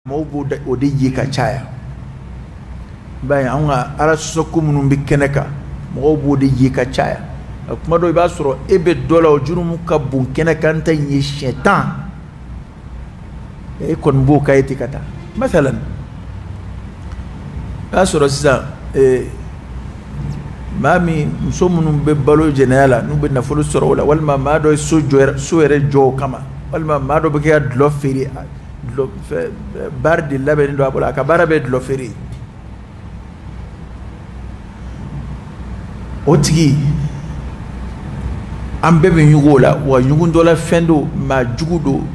Mɔgɔw b'o o de ye ka caya. Ba ye anw ka Ala sɔsɔ ko minnu bɛ kɛnɛ kan, mɔgɔw b'o de ye ka caya. A kuma dɔ i b'a sɔrɔ e bɛ dɔ la, o jurumu ka bon kɛnɛ kan ta in ye siɲɛ 10, e kɔni b'o kan ye ten ka taa. Masalan, i b'a sɔrɔ sisan maa min, muso minnu bɛ balo jɛnɛya la, n'u bɛ nafolo sɔrɔ o la, walima maa dɔ ye so jɔ, so yɛrɛ jɔ o kama, walima maa dɔ bɛ kɛ ka dulɔ feere, dulɔ fɛ baari de labɛnnen don a bolo, a ka baara bɛ dulɔ feere. O tigi an bɛɛ bɛ ɲugun o la, wa ɲugun dɔ la fɛn don, maa jugu don,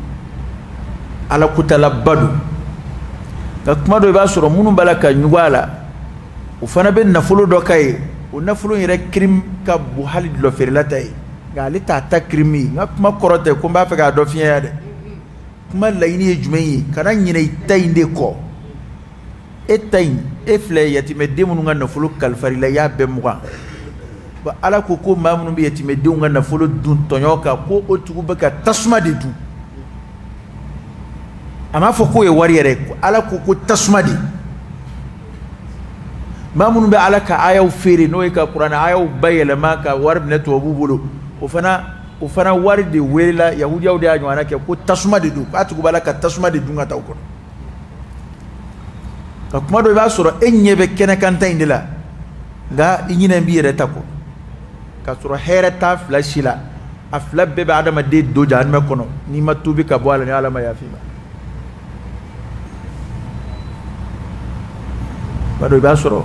Ala kotalaba don. Nka kuma dɔ i b'a sɔrɔ minnu b'a la ka ɲugun a la, o fana bɛ nafolo dɔ ka ye, o nafolo yɛrɛ kirim ka bon hali dulɔ feerela ta ye, nka ale t'a ta kirimi ye. N ka kuma kɔrɔ tɛ ko n b'a fɛ k'a dɔ fiɲɛya dɛ. Kuma laɲini ye jumɛn ye? Kana ɲinɛ i ta in de kɔ. E ta in, e filɛ yatimɛden minnu ka nafolo kalifar'i la, i y'a bɛɛ mugan. Bon, Ala ko ko maa minnu bɛ yatimɛdenw ka nafolo dun tɔɲɔ kan, ko o tigiw bɛ ka tasuma de dun. A m'a fɔ k'o ye wari yɛrɛ ye, Ala ko ko tasuma de. Maa minnu bɛ Ala ka ayaw feere, n'o ye ka kuranɛ ayaw bayɛlɛma ka wari minɛ tubabuw bolo, o fana wari de welela, yahudiyaw de y'a ɲɔgɔnna kɛ, ko tasuma de don, k'a tigiw b'a la ka tasuma de dun ka taa o kɔnɔ. Nka kuma dɔ i b'a sɔrɔ e ɲɛ bɛ kɛnɛkanta in de la, nka i ɲinɛ b'i yɛrɛ ta kɔ, k'a sɔrɔ hɛrɛ t'a fila si la. A fila bɛɛ bɛ adamaden don jahanama kɔnɔ n'i ma tuubi ka bɔ a la, ni Ala ma yafa i ma. Maa dɔ i b'a sɔrɔ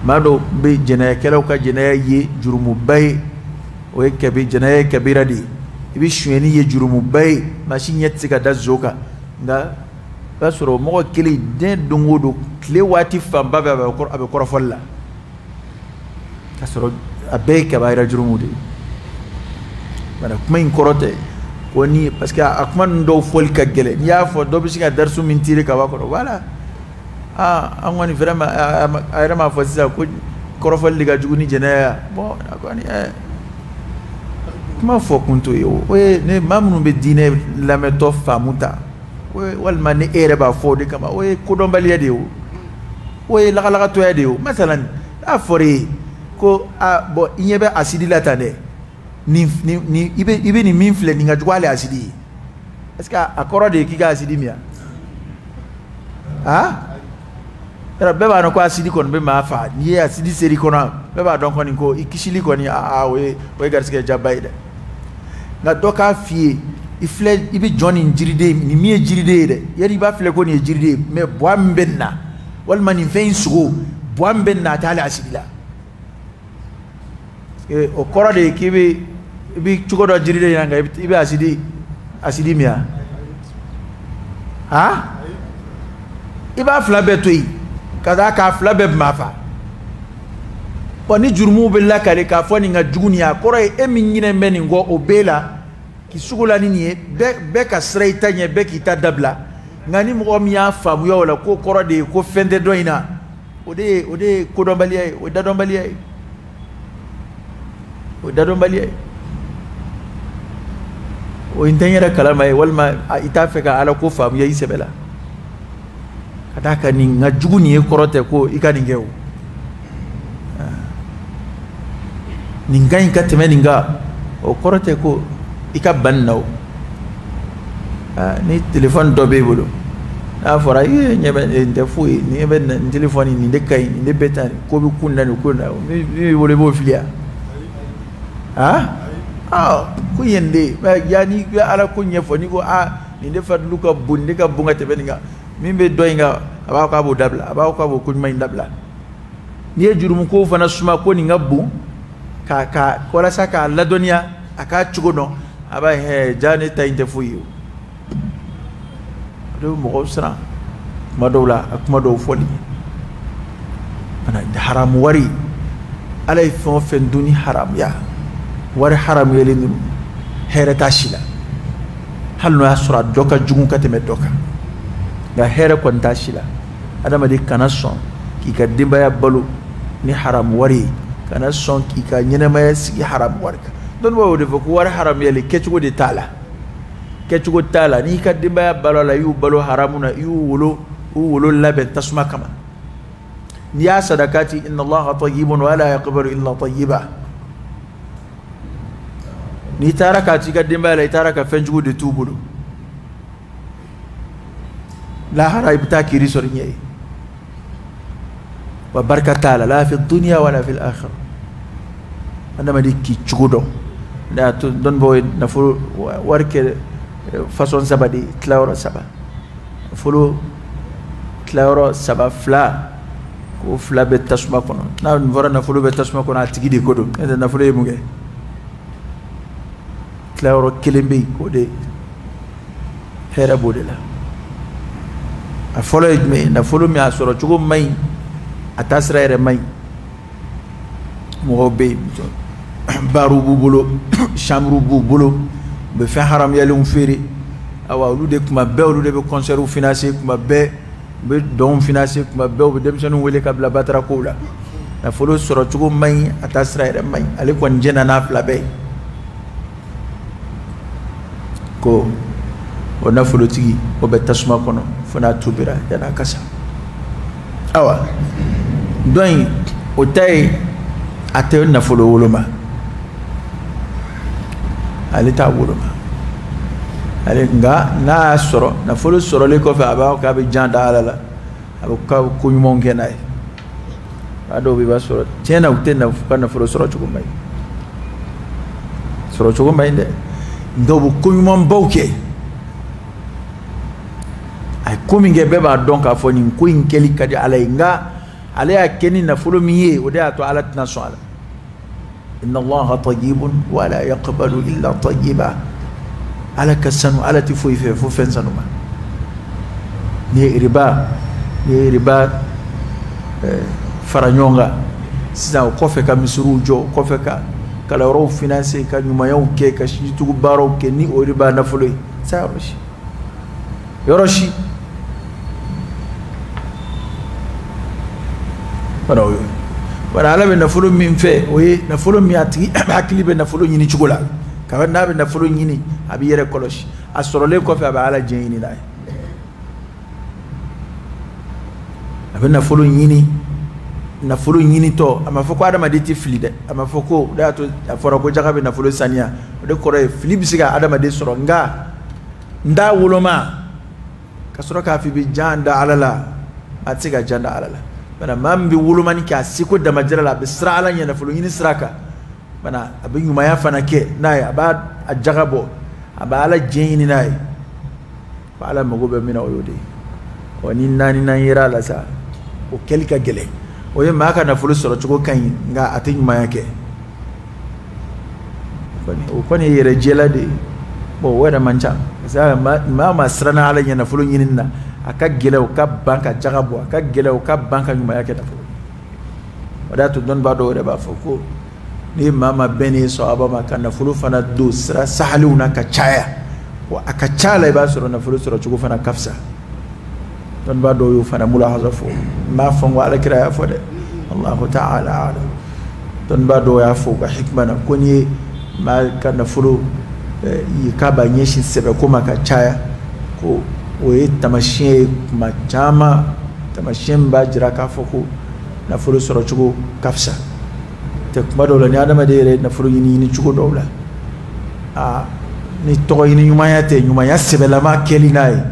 maa dɔw bɛ jɛnɛyakɛlaw ka jɛnɛya ye jurumuba ye, o ye kabi jɛnɛya ye kabira de ye. I bɛ sonyɛni ye jurumuba ye, maa si ɲɛ tɛ se ka da zo kan. Nka i b'a sɔrɔ mɔgɔ kelen den don o don tile waati fanba bɛɛ a bɛ kɔrɔfɔli la, k'a sɔrɔ a bɛɛ ye kabayira jurumu de ye. Bari kuma in kɔrɔ tɛ ko ni, parce que a kuma ninnu dɔw fɔli ka gɛlɛn. N'i y'a fɔ dɔ bɛ se ka darisu min tirer ka bɔ a kɔrɔ, voilà. Aa, an kɔni vraiment a yɛrɛ m'a fɔ sisan ko kɔrɔfɔli de ka jugu ni jɛnɛya ye. Bon, a kɔni kuma fɔ kun t'o ye o. O ye ne maa minnu bɛ diinɛ lamɛntɔ faamu ta, o ye walima ni e yɛrɛ b'a fɔ o de kama, o ye kodɔnbaliya de ye o. O ye lagalagatɔya de ye o. Masalan, n'a fɔra e ye ko a bɔn i ɲɛ bɛ asidi la tan dɛ, nin nin nin i bɛ nin min filɛ nin ka jugu hali asidi ye. Est-ce que a kɔrɔ de ye k'i ka asidi min wa? Ah, yɔrɔ bɛɛ b'a dɔn ko asidi kɔni bɛ maa fa. N'i ye asidi seri kɔnɔ, bɛɛ b'a dɔn kɔni ko i kisili kɔni, aa, o ye garisɛgɛ jaba ye dɛ. Nka dɔ k'a f'i ye, i filɛ i bɛ jɔn nin jiriden, nin min ye jiriden ye dɛ, yali i b'a filɛ ko nin ye jiriden ye, mais buwa min bɛ nin na, walima nin fɛn in sogo, buwa min bɛ nin na, a t'ale asidi la. Parce que o kɔrɔ de ye k'i bɛ i bɛ cogo dɔ jiriden in na, nka i bɛ asidi min wa? Han? I b'a fila bɛɛ to yen ka taa k'a fila bɛɛ maa fa. Bon, ni jurumuw bɛ lakale k'a fɔ nin ka jugu nin ye, a kɔrɔ ye e min ɲinɛ bɛ nin kɔ, o b'e la k'i sugo la ni nin ye, bɛɛ ka siran i ta ɲɛ, bɛɛ k'i ta dabila. Nka ni mɔgɔ min y'a faamuya o la k'o kɔrɔ de ye ko fɛn tɛ dɔ in na, o de ye kodɔnbaliya ye, o ye dadɔnbaliya ye, o ye dadɔnbaliya ye. O ye n tɛ n yɛrɛ kalama ye, walima i t'a fɛ ka Ala ko faamuya i sɛbɛ la. Ka d'a kan nin ka jugu nin ye kɔrɔ tɛ ko i ka nin kɛ o. Nin ka ɲi ka tɛmɛ nin kan, o kɔrɔ tɛ ko i ka ban nin na o. Ni telefɔni dɔ b'e bolo, n'a fɔra i ye ɲɛ bɛ nin tɛ foyi ye, nin ɲɛ bɛ nin telefɔni nin de ka ɲi, nin de bɛ tan, ko bɛ kun na nin ko in na, min b'i bolo i b'o fili yan. Ah, ko yen de ye, yanni i bɛ Ala ko ɲɛfɔ, n'i ko aa nin de fadilu ka bon, nin de ka bon ka tɛmɛ nin kan, min bɛ dɔ in kan, a b'a fɔ k'a b'o dabila, a b'a fɔ k'a b'o ko ɲuman in dabila. N'i ye jurumu ko fana suma ko nin ka bon, ka ka walasa k'a ladɔnniya a k'a cogo dɔn, a b'a ye hɛ ja ne ta in tɛ foyi ye o. O de bɛ mɔgɔw siran kuma dɔw la, a kuma dɔw fɔli. Fana haramu wari, Ala ye fɛn o fɛn dun ni haramuya, wari haramuyalen ninnu, hɛrɛ t'a si la, hali n'o y'a sɔrɔ a dɔ ka jugu ka tɛmɛ dɔ kan, nka hɛrɛ kɔni t'a si la. Adamaden kana sɔn k'i ka denbaya balo ni haramu wari ye, kana sɔn k'i ka ɲɛnamaya sigi haramu wari kan. Dɔnnibaaw y'o de fɔ ko wari haramuyalen kɛcogo de t'a la, kɛcogo t'a la. N'i ka denbaya balo a la, i y'u balo haramu na, i y'u wolo u wolo labɛn tasuma kama. N'i y'a sadakati, inna Allaha tayyibun wa la yaqbalu illa tayyiba. N'i taara k'a t'i ka denbaya la, i taara ka fɛn jugu de t'u bolo, lahara i bɛ taa kiiri sɔrɔ i ɲɛ ye. Wa barika t'a la, la fi dunya wala fi al-akhirah. Adamaden k'i cogo dɔn. Ne y'a to dɔnnibagaw ye nafolo wari kɛ façon saba de ye, tilayɔrɔ saba. Nafolo tilayɔrɔ saba, fila ko fila bɛ tasuma kɔnɔ. N'a fɔra nafolo bɛ tasuma kɔnɔ, a tigi de ko don. N'o tɛ nafolo ye mun kɛ? Tilayɔrɔ kelen bɛ yen, k'o de hɛrɛ b'o de la. A fɔlɔ ye jumɛn ye? Nafolo min a sɔrɔ cogo man ɲi, a taasira yɛrɛ man ɲi. Mɔgɔw bɛ yen, baariw b'u bolo, chambre b'u bolo, u bɛ fɛn haramuyalenw feere. Awa olu de kuma bɛɛ, olu de bɛ concertw financer kuma bɛɛ, u bɛ dɔnw financer kuma bɛɛ, u bɛ denmisɛnninw wele ka bila batara kow la. Nafolo sɔrɔ cogo man ɲi, a taasira yɛrɛ man ɲi. Ale kɔni jɛnna n'a fila bɛɛ ye. Ko o nafolotigi o bɛ tasuma kɔnɔ fo n'a tubira yan'a ka sa. Awa dɔ in o ta ye, a tɛ nafolo woloma, ale t'a woloma ale. Nka n'a y'a sɔrɔ, nafolo sɔrɔlen kɔfɛ, a b'a fɔ k'a bɛ jan da Ala la, a bɛ ka ko ɲumanw kɛ n'a ye. A dɔw bɛ yen, i b'a sɔrɔ tiɲɛ na u tɛ ka nafolo sɔrɔ cogo man ɲi, sɔrɔ cogo man ɲi dɛ, nka u bɛ ko ɲumanbaw kɛ. A ye ko min kɛ, bɛɛ b'a dɔn k'a fɔ nin ko in kɛli ka di Ala ye, nka ale y'a kɛ ni nafolo min ye, o de y'a to Ala tɛna sɔn a la. Inna Allaha tayyibun wa la yaqbalu illa tayyiba. Ala ka sanu, Ala tɛ foyi fɛ fo fɛn sanuma. N'i ye riba fara ɲɔgɔn kan sisan, o kɔfɛ ka misiriw jɔ, o kɔfɛ ka kalanyɔrɔw financer, ka ɲumanyaw kɛ, ka sijitugu baaraw kɛ ni o riba nafolo ye, sa yɔrɔ si, yɔrɔ si. Wala o ye wala. Ala bɛ nafolo min fɛ, o ye nafolo min a tigi hakili bɛ nafolo ɲini cogo la. Kabini n'a bɛ nafolo ɲini, a b'i yɛrɛ kɔlɔsi. A sɔrɔlen kɔfɛ, a bɛ Ala diɲɛ ɲini n'a ye. A bɛ nafolo ɲini, nafolo ɲinitɔ, a ma fɔ ko adamaden tɛ fili dɛ. A ma fɔ ko o de y'a to a fɔra ko jaga bɛ nafolo saniya. O de kɔrɔ ye fili bɛ se ka adamaden sɔrɔ, nka n t'a woloma ka sɔrɔ k'a fɔ i bɛ jan da Ala la. A tɛ se ka jan da Ala la. Bana maa min bɛ wolomani kɛ a seko damajira la, a bɛ siran Ala ɲɛ nafolo ɲini sira kan. Bana a bɛ ɲumanya fana kɛ n'a ye, a b'a a jaga bɔ, a bɛ Ala diɲɛ ɲini n'a ye. Ko Ala mago bɛ min na, o y'o de ye. Ɔ ni naaninan yera a la sa, o kɛli ka gɛlɛn. O ye maa ka nafolo sɔrɔ cogo ka ɲi, nka a tɛ ɲumanya kɛ. O kɔni ye yɛrɛ jɛla de ye. Bon, o yɛrɛ man ca, parce que maa siranna Ala ɲɛ nafolo ɲinini na, a ka gɛlɛn o ka ban ka jaga bɔ, a ka gɛlɛn o ka ban ka ɲumanya kɛ nafolo. O de y'a to dɔnnibaa dɔw yɛrɛ b'a fɔ ko ni maa bɛn ni sɔrɔba ma ka nafolo fana don sira sahaliw na ka caya, wa a ka ca la, i b'a sɔrɔ nafolo sɔrɔ cogo fana ka fisa. Dɔnnibaa dɔw y'o fana mulahaza fɔ. N b'a fɔ n ko Ala kira y'a fɔ dɛ, Allahu ta'ala alam. Dɔnnibaa dɔw y'a fɔ u ka hikima na ko n'i ye maa ka nafolo k'a b'a ɲɛsin sɛbɛko ma ka caya, ko o ye tamasiyɛn ye kuma caman, tamasiyɛn min b'a jira k'a fɔ ko nafolo sɔrɔ cogo ka fisa. Tɛ kuma dɔw la, ni adamaden yɛrɛ ye nafolo ɲini ɲini cogo dɔw la, aa ni tɔgɔ ɲini ɲumanya tɛ, ɲumanya sɛbɛlama kɛli n'a ye,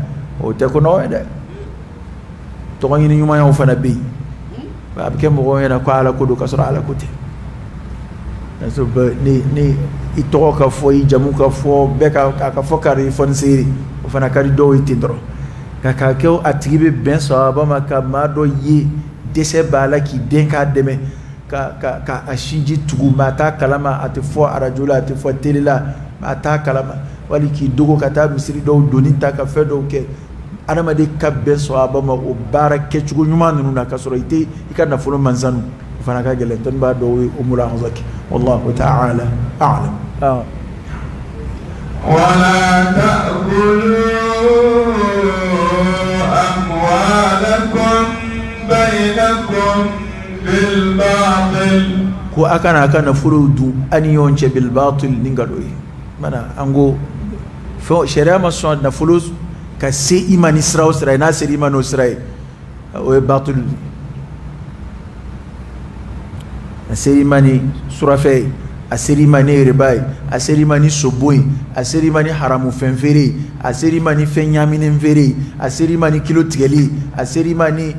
o tɛ ko nɔgɔ ye dɛ. Tɔgɔ ɲini ɲumanyaw fana bɛ yen, a bɛ kɛ mɔgɔw ɲɛna ko Ala ko don, ka sɔrɔ Ala ko tɛ. Ni i tɔgɔ ka fɔ, i jamu ka fɔ, bɛɛ ka a ka fɔ kari fɔniseri, o fana ka di dɔw ye ten dɔrɔn. Nka k'a kɛ a tigi bɛ bɛn sawaba ma, ka maa dɔ ye dɛsɛ b'a la, k'i den k'a dɛmɛ, ka a sinji tugu, maa t'a kalama, a tɛ fɔ arajo la, a tɛ fɔ télé la, maa t'a kalama, wali k'i dogo ka taa misiri dɔw doni ta, ka fɛn dɔw kɛ, adamaden ka bɛn sawaba ma o baara kɛcogo ɲuman ninnu na, ka sɔrɔ i tɛ i ka nafolo mansanu, o fana ka gɛlɛn. Dɔnnibaa dɔw ye o mulahaza kɛ. Wallahu ta'ala a'lam. ولا تأكلوا أموالكم بينكم بالباطل. Ko a kana a ka nafolo dun a ni ɲɔgɔn cɛ bil batil, ni nkalon ye. Mana an ko fɛn, sariya ma sɔn nafolo ka se i ma ni sira o sira ye, n'a sera i ma n'o sira ye, o ye batulu de ye. A sera i ma ni surafɛ ye, a sera i ma ni riba ye, a sera i ma ni sobon ye, a sera i ma ni haramu fɛn feere ye, a sera i ma ni fɛn ɲaaminen feere ye, a sera i ma ni kilo tigɛli ye, a sera i ma ni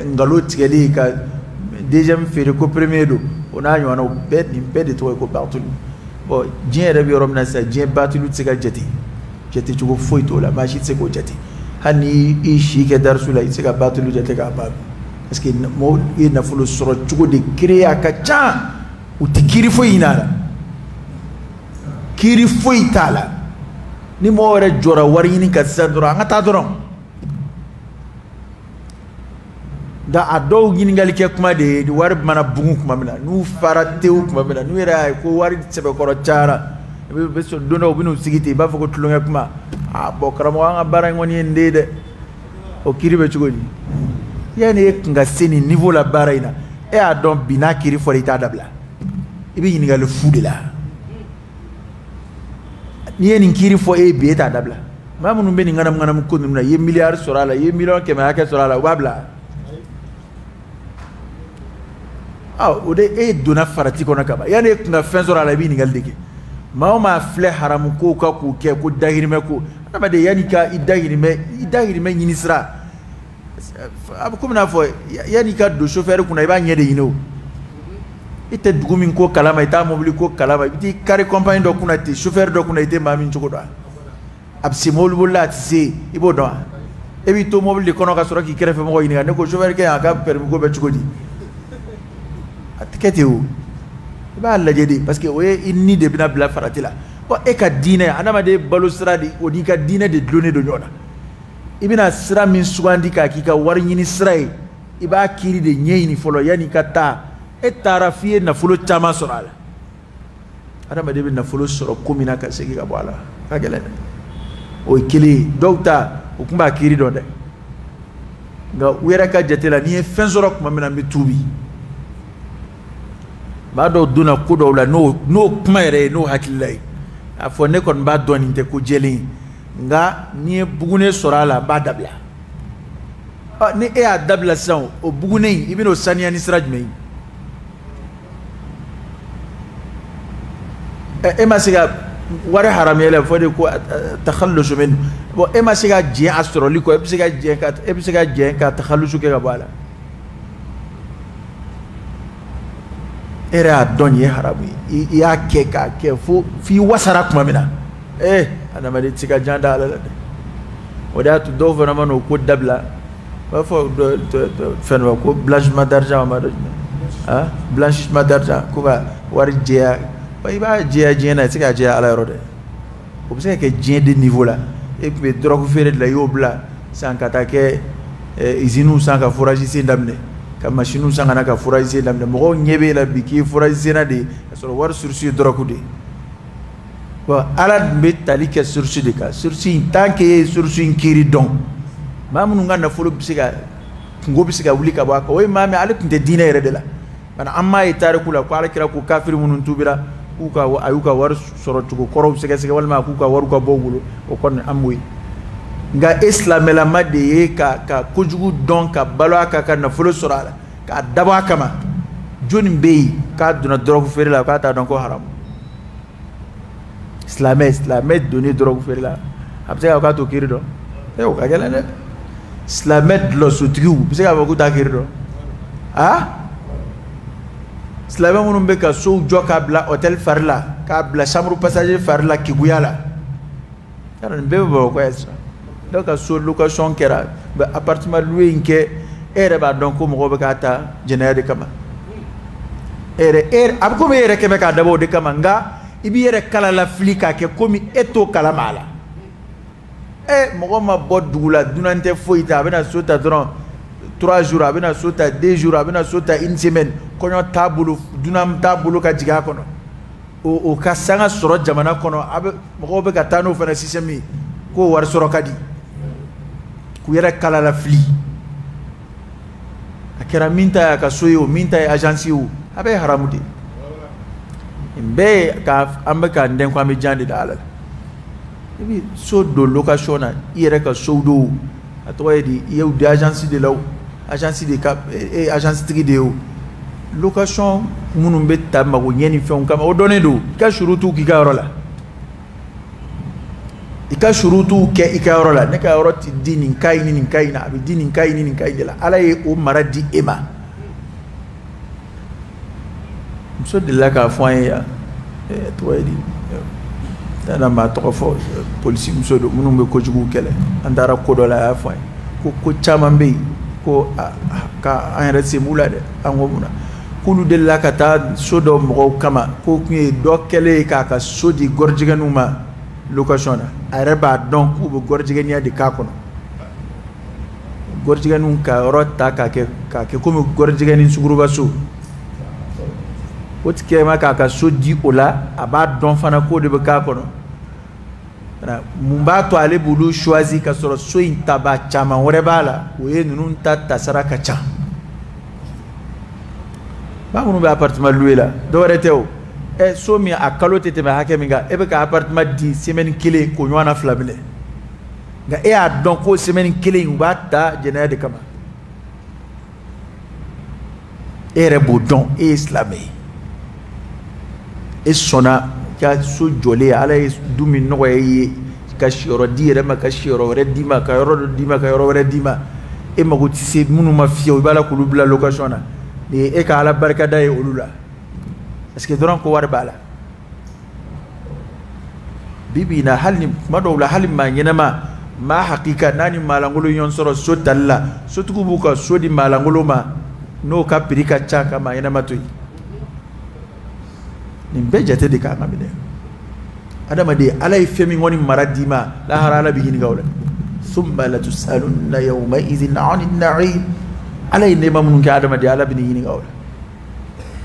nkalon tigɛli ye ka deuxième feere ko premier don, o n'a ɲɔgɔnnaw bɛɛ, nin bɛɛ de tɔgɔ ye ko batulu. Bon, diɲɛ yɛrɛ bɛ yɔrɔ min na sisan, diɲɛ batulu tɛ se ka jate, jatecogo foyi t'o la, maa si tɛ se k'o jate. Hali ni i si kɛ darisu la, i tɛ se ka batulu jate k'a ban, parce que mɔgɔw ye nafolo sɔrɔ cogo de créer, a ka ca, u tɛ kiiri foyi ɲini a la, kiiri foyi t'a la. Ni mɔgɔ yɛrɛ jɔra wari ɲini ka sisan dɔrɔn, an ka taa dɔrɔn. Nka a dɔw ɲininkali kɛ kuma de ye, ni wari mana bugun tuma min na, n'u fara tewu tuma min na, n'u yɛrɛ y'a ye ko wari sɛbɛkɔrɔ cayara, i bɛ sɔrɔ don dɔw u bɛ n'u sigi ten, i b'a fɔ ko tulonkɛ kuma. Ah bon, karamɔgɔ, an ka baara in kɔni ye nin de ye dɛ. O kiiri bɛ cogo di? Yanni e kun ka se nin niveau la baara in na, e y'a dɔn bi n'a kiiri fɔra i t'a dabila, i bɛ ɲininkali fu de la. N'i ye nin kiiri fɔ e ye bi, e t'a dabila. Maa minnu bɛ nin ŋanamu ŋanamu ko ninnu na, i ye miliyari sɔrɔ a la, i ye miliyɔn 100 hakɛ sɔrɔ a la, u b'a bila. O de e donna farati kɔnɔ ka ban. Yanni e kun ka fɛn sɔrɔ a la, i bɛ ɲininkali de kɛ. Maa o maa filɛ haramu kow kan k'u kɛ ko dahirimɛ ko, adamaden yanni ka i dahirimɛ ɲini sira, a bɛ komi n'a fɔ yanni i ka don chauffeur kunna, i b'a ɲɛ de ɲini o. I tɛ dugu min ko kalama, i t'a mobili ko kalama, i bɛ t'i kari compagnie dɔ kunna ten, chauffeur dɔ kunna, i tɛ maa min cogo dɔn. A bɛ se mobili bolila, a tɛ se, i b'o dɔn wa? E b'i to mobili de kɔnɔ ka sɔrɔ k'i kɛrɛfɛ mɔgɔ ɲininka, ne ko chauffeur kɛ a ka permis ko bɛ cogo di? A tɛ kɛ ten o. I b'a lajɛ de, parce que o ye i ni de bɛna bila farati la. Bon, e ka diinɛ, adamaden balo sira de, o n'i ka diinɛ de dulonnen don ɲɔgɔn na. I bɛna sira min sugandi k'a k'i ka wari ɲini sira ye, i b'a kiiri de ɲɛɲini fɔlɔ yanni i ka taa. E taara f'i ye nafolo caman sɔrɔ a la. Adamaden bɛ nafolo sɔrɔ ko min na ka segin ka bɔ a la, a ka gɛlɛn dɛ. O ye kelen ye. Dɔw ta, u tun b'a kiiri dɔn dɛ, nka u yɛrɛ ka jate la, n'i ye fɛn sɔrɔ tuma min na, n bɛ tuubi. Maa dɔw donna ko dɔw la n'o kuma yɛrɛ ye, n'o hakilila ye, a fɔ ne kɔni b'a dɔn nin tɛ ko jɛlen ye, nka n'i ye bugunen sɔrɔ a la, n b'a dabila. Ni e y'a dabila sisan, o bugunen in, i bɛn'o saniya ni sira jumɛn ye? E ma se ka wari haramuya la, fɔ de ko takhallusu min. Bon, e ma se ka jɛn a sɔrɔli kɔ, e bɛ se ka jɛn ka takhallusu kɛ ka bɔ a la. E yɛrɛ y'a dɔn nin ye haramu ye, i y'a kɛ k'a kɛ fo f'i wasara tuma min na, adamaden tɛ se ka jan da ala la dɛ. O de y'a to dɔw fana ma n'o ko dabila, u b'a fɔ fɛn dɔ ko blanchiment d'argent, ma dɔ jumɛn, blanchiment d'argent, ko ka wari jɛya. I b'a jɛya diɲɛ na, i tɛ se k'a jɛya ala yɔrɔ dɛ. O bɛ se ka kɛ diɲɛ de niveau la. E tun bɛ drogue feere de la, i y'o bila san ka taa kɛ usines san ka forage sen daminɛ, ka machines san ka na ka forage sen daminɛ. Mɔgɔw ɲɛ b'e la bi k'i ye forage senna de ye, ka sɔrɔ wari source ye drogue de ye. Bon, ala dun bɛ tali kɛ source de kan. Source in, tant que e ye source in kiiri dɔn, maa minnu ka nafolo bɛ se ka kungo bɛ se ka wuli ka bɔ a kan, o ye maa min ale tun tɛ diinɛ yɛrɛ de la. Bari an m'a ye tariku la ko ala kira ko kafiri minnu tubira k'u ka a y'u ka wari sɔrɔ cogo kɔrɔw sɛgɛsɛgɛ, walima k'u ka wariw ka bɔ u bolo, o kɔni an m'o ye. Nka e silamɛlama de ye ka kojugu dɔn, ka balo a kan, ka nafolo sɔrɔ a la, k'a dabɔ a kama. Jɔnni bɛ yen k'a donna dɔrɔgu feere la k'a t'a dɔn ko haramu? Silamɛ donnen dɔrɔgu feere la, a bɛ se k'a fɔ k'a t'o kiiri dɔn? O ka gɛlɛn dɛ. Silamɛ dulɔsotigiw bɛ se k'a fɔ k'u t'a kiiri dɔn? Silamɛ minnu bɛ ka sow jɔ k'a bila hôtel fari la, k'a bila chambre passager fari la, keguya la, yarɔ nin bɛɛ bɛ Bamakɔ yan sisan. Dɔw ka so location kɛra, bɛ appartement loué in kɛ, e yɛrɛ b'a dɔn ko mɔgɔw bɛ k'a ta jɛnɛya de kama. E yɛrɛ a bɛ komi e yɛrɛ kɛ bɛ k'a dabɔ o de kama, nka i b'i yɛrɛ kala lafili k'a kɛ komi e t'o kalama a la. Mɔgɔ ma bɔ dugu la, dunan tɛ foyi ta, a bɛna so ta dɔrɔn 3 jours, a bɛna so ta 2 jours, a bɛna so ta une semaine, kɔɲɔ t'a bolo, dunan t'a bolo ka jigin a kɔnɔ. O ka sanga sɔrɔ jamana kɔnɔ, a bɛ mɔgɔw bɛ ka taa n'o fana système ye, k'o wari sɔrɔ ka di, k'u yɛrɛ kala lafili. A kɛra min ta ye a ka so ye o, min ta ye agence ye o, a bɛɛ ye haramu de ye. Nin bɛɛ ye ka an bɛ k'an dɛn ko an bɛ jan de da ala la. I bɛ so don location na, i yɛrɛ ka sow don, a tɔgɔ ye di, i y'u di agence de la o, agence de ka e agence tigi de ye o. Location minnu bɛ ta mago ɲɛ ni fɛnw kama, o dɔnnen don. I ka surutuw k'i ka yɔrɔ la, i ka surutuw kɛ i ka yɔrɔ la. Ne ka yɔrɔ ti di nin ka ɲi ni nin ka ɲi na, a bɛ di nin ka ɲi ni nin ka ɲi de la. Ala ye o mara di e ma. Muso delila k'a fɔ an ye yan, tɔgɔ ye di, n tɛna maa tɔgɔ fɔ, polisi muso don minnu bɛ kojugu kɛlɛ. An taara ko dɔ la, a y'a fɔ an ye ko ko caman bɛ yen ko ka an yɛrɛ sen b'u la dɛ. An ko mun na? K'olu delila ka taa so dɔ mɔgɔw kama, k'o tun ye dɔ kɛlen ye k'a ka so di gɔrijɛgɛninw ma location na. A yɛrɛ b'a dɔn k'u bɛ gɔrijɛgɛniya de k'a kɔnɔ. Gɔrijɛgɛninw ka yɔrɔ ta k'a kɛ komi gɔrijɛgɛnin sugurubaso. O tigi ma k'a ka so di o la, a b'a dɔn fana k'o de bɛ k'a kɔnɔ. Mun b'a to ale b'olu choisi ka sɔrɔ so in taba caman wɛrɛ b'a la, o ye ninnu ta tasara ka ca. Maa minnu bɛ appartement loué la, dɔwɛrɛ tɛ o. So min a kalo tɛ tɛmɛ hakɛ min kan, e bɛ ka appartement di semaine kelen k'o ɲɔgɔnna fila minɛ. Nka e y'a dɔn ko semaine kelen u b'a ta jɛnɛya de kama. E yɛrɛ b'o dɔn, e ye silamɛ ye. E sɔnna ka so jɔlen, Ala ye du min nɔgɔya i ye, ka siyɔrɔ di yɛrɛ ma, ka siyɔrɔ wɛrɛ d'i ma, ka yɔrɔ dɔ d'i ma, ka yɔrɔ wɛrɛ d'i ma. E mago tɛ se minnu ma fiyewu, i b'a la k'olu bila location na. Nin ye e ka Ala barikada ye olu la. Parce que dɔrɔn ko wari b'a la. Bi bi in na, hali ni kuma dɔw la, hali maa ɲɛnama, maa hakika n'a ni maalankolon ɲɔgɔn sɔrɔ so tali la, sotigiw b'u ka so di maalankolon ma n'o ka prix ka ca ka maa ɲɛnama to yen. Nin bɛɛ jate de kan ka minɛ. Adamaden, Ala ye fɛn min kɔni mara d'i ma, lahara Ala b'i ɲininka o la. Summa latusalunna yawma idhin 'anil na'im. Ala ye nɛɛma minnu kɛ adamaden, Ala bɛ n'i ɲininka o la.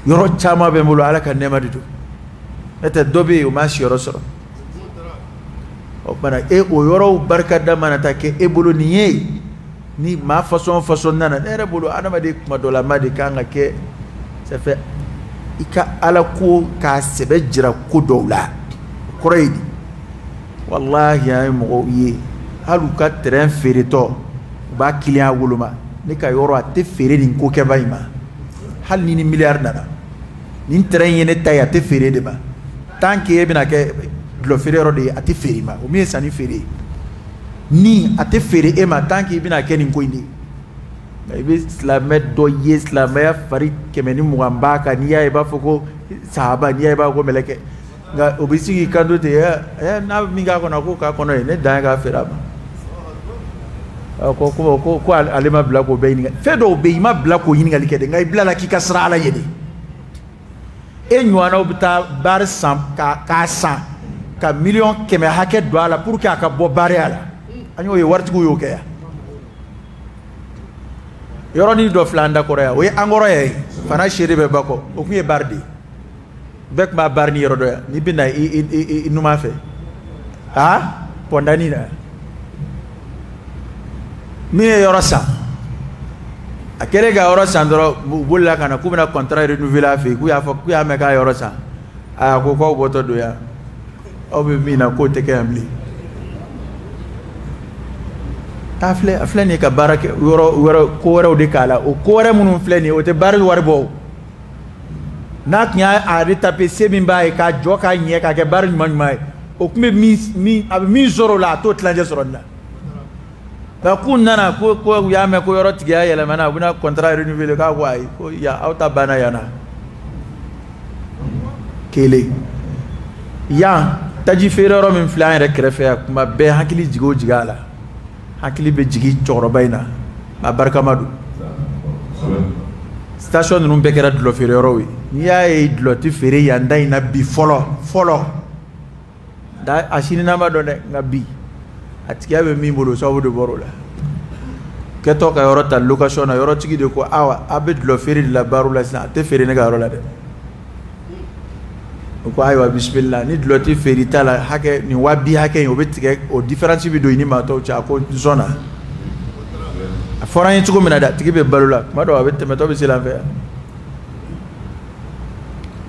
Yɔrɔ caman bɛ n bolo, Ala ka nɛɛma de don. N'o tɛ dɔ bɛ yen o m'a siyɔrɔ sɔrɔ. O kumana e o yɔrɔw barikada mana taa kɛ e bolo nin ye, ni maa façon façon nana, ne yɛrɛ bolo adamaden kuma dɔ la ma de kan ka kɛ, ça fait i ka Ala ko k'a sɛbɛ jira ko dɔw la. O kɔrɔ ye di? Walahi an ye mɔgɔw ye, hali u ka terrain feeretɔ, u b'a client woloma. Ne ka yɔrɔ a tɛ feere nin kokɛba in ma. Hali ni miliyari nana, nin terrain ye ne ta ye, a tɛ feere de ma. Tant que e bɛna kɛ dulɔ feere yɔrɔ de ye, a tɛ feere ma. O min ye sanni feere ye, ni a tɛ feere e ma tant que i bɛna kɛ nin ko in de ye. I bɛ silamɛ dɔ ye, silamɛya fari 120 b'a kan, n'i y'a ye i b'a fɔ ko sahaba, n'i y'a ye i b'a fɔ ko mɛlɛkɛ. Nka o bɛ sigi k'i kanto ten, n'a bɛ min k'a kɔnɔ, ko k'a kɔnɔ ye, ne dan ye k'a feere a ma. Ko ko ko ko ale ma bila k'o bɛɛ ɲininka. Fɛn dɔw bɛ yen, i ma bila k'o ɲininkali kɛ dɛ, nka i bilala k'i ka siran Ala ɲɛ de. E ɲɔgɔnnaw bɛ taa baari san k'a san ka 100 000 000 hakɛ don a la pour que a ka bɔ baariya la. An y'o ye, waritigiw y'o kɛ yan. Yɔrɔnin dɔ filɛ an da kɔrɔ yan, o ye an kɔrɔ yan ye, fana seere bɛ ba kɔ, o tun ye baari de ye. Bɛɛ tun b'a baari ni yɔrɔ dɔ yan, n'i bɛ na i numan fɛ, aa pɔndani na. Min ye yɔrɔ san, a kɛlen ka yɔrɔ san dɔrɔn, u bolila ka na k'u bɛna contrat renouveler a fɛ yen, k'u y'a fɔ k'u y'a mɛn k'a yɔrɔ san. Aa ko k'aw bɔtɔ don yan, aw bɛ min na k'o tɛ kɛ yan bilen. A filɛ, a filɛ nin ye ka baara kɛ yɔrɔ wɛrɛ, ko wɛrɛw de k'a la. O ko wɛrɛ minnu filɛ nin ye, o tɛ baara wari bɔ o. N'a tun y'a retaper, se min b'a ye k'a jɔ k'a ɲɛ k'a kɛ baara ɲuman ɲuman ye, o tun bɛ min a bɛ min sɔrɔ o la, a t'o tilancɛ sɔrɔ nin na. Nka k'u nana ko u y'a mɛn ko yɔrɔ tigiya yɛlɛmana, u bɛna contrat renouveler, k'a ko ayi, ko yan aw ta banna yan na. Kelen yan taji feere yɔrɔ min filɛ an yɛrɛ kɛrɛfɛ yan, kuma bɛɛ hakili jigin o jigin a la, hakili bɛ jigin cɛkɔrɔba in na, a barikama don. Station ninnu bɛɛ kɛra dulɔ feere yɔrɔw ye. N'i y'a ye dulɔ tɛ feere yan da in na bi fɔlɔ fɔlɔ, da a sini n'an b'a dɔn dɛ, nka bi a tigiya bɛ min bolo, o sababu de bɔra o la. Kɛtɔ ka yɔrɔ ta location na, yɔrɔtigi de ko awa a bɛ dulɔ feere de la baaraw la sisan, a tɛ feere ne ka yɔrɔ la dɛ. O ko ayiwa bisimila, ni dulɔ tɛ feere ta la, hakɛ nin 20 000 hakɛ in, o bɛ tigɛ, o différence bɛ don i ni maa tɔw cɛ. A ko n sɔnna. A fɔra an ye cogo min na dɛ, a tigi bɛ balo la, tuma dɔw a bɛ tɛmɛtɔ bɛ se an fɛ yan.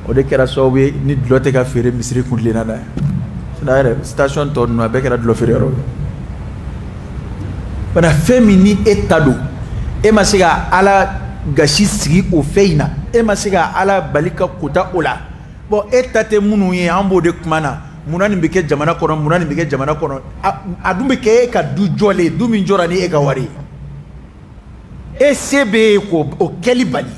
O de kɛra sababu ye ni dulɔ tɛ ka feere misiri kuntilenna na yan. Sinon yɛrɛ station tɔ ninnu a bɛɛ kɛra dulɔ feere yɔrɔ ye. Bana fɛn min ni e ta don, e ma se ka Ala gasi sigi o fɛn in na, e ma se ka Ala bali ka kota o la. Bon, e ta tɛ minnu ye, an b'o de kuma na. Munna nin bɛ kɛ jamana kɔnɔ, munna nin bɛ kɛ jamana kɔnɔ? A dun bɛ kɛ e ka du jɔlen, du min jɔra ni e ka wari ye. E se bɛ e ye k'o kɛli bali.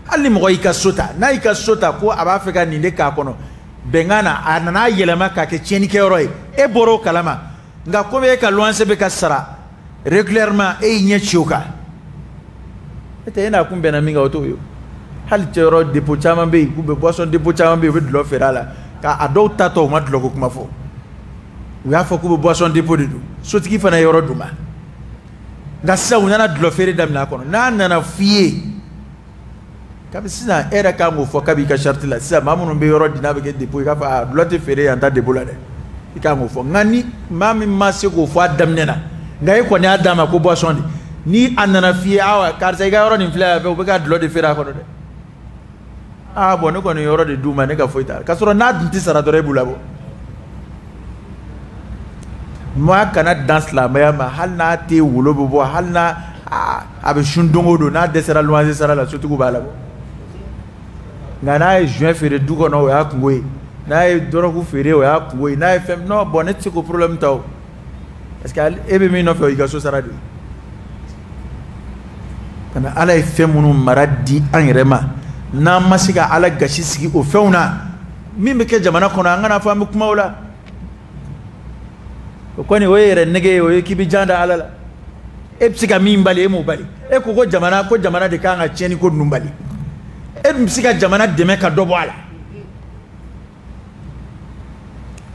Hali ni mɔgɔ y'i ka so ta, n'a y'i ka so ta ko a b'a fɛ ka nin de k'a kɔnɔ, bɛnkan na a nana yɛlɛma k'a kɛ tiɲɛnikɛyɔrɔ ye, e bɔra o kalama. Nka komi e ka luwanse bɛ ka sara régulièrement, e y'i ɲɛ ci o kan. E tɛ e n'a kun bɛnna min kan, o t'o ye. Hali cɛyɔrɔ dépôt caman bɛ yen, k'u bɛ boisson dépôt caman bɛ yen, u bɛ dulɔ feere a la. Ka a dɔw tatɔ, u ma dulɔ ko kuma fɔ. U y'a fɔ k'u bɛ boisson dépôt de don. Sotigi fana ye yɔrɔ d'u ma. Nka sisan u nana dulɔ feere daminɛ a kɔnɔ. N'a nana f'i ye, kabi sisan e yɛrɛ kan k'o fɔ kabi i ka charte la. Sisan maa minnu bɛ yɔrɔ di n'a bɛ kɛ dépôt ye, i k'a fɔ a dulɔ tɛ feere yan ta dépôt la dɛ. I kan k'o fɔ. Nka ni maa min ma se k'o fɔ a daminɛ na, nka e kɔni y'a d'a ma ko boisson de, ni a nana f'i ye, awa karisa i ka yɔrɔ nin filɛ yan fɛ, u bɛ ka dulɔ de feere a kɔnɔ dɛ. Ah bon, ne kɔni yɔrɔ de d'u ma, ne ka foyi t'a la. K'a sɔrɔ n'a dun tɛ sara dɔrɔn, e b'u labɔ. Maa kana dan silamɛya ma, hali n'a tɛ wolo bɛ bɔ, hali n'a a bɛ sun don o don, n'a dɛsɛra luwanse sara la, sotigiw b'a labɔ. Nka n'a ye joint feere du kɔnɔ, o y'a kungo ye. N'a ye dɔrɔgu feere, o y'a kungo ye. N'a ye fɛn, non bon, ne tɛ se k'o problème ta o. Parce que e bɛ min nɔfɛ, o y'i ka so sara de ye. Ka na Ala ye fɛn minnu mara di an yɛrɛ ma, n'an ma se ka Ala gasi sigi o fɛnw na, min bɛ kɛ jamana kɔnɔ, an kana fɔ an bɛ kuma o la. O kɔni o ye yɛrɛ nege ye, o ye k'i bɛ jan da Ala la. E bɛ se ka min bali, e m'o bali. E ko ko jamana, ko jamana de kan ka tiɲɛni ko ninnu bali. E dun bɛ se ka jamana dɛmɛ ka dɔ bɔ a la.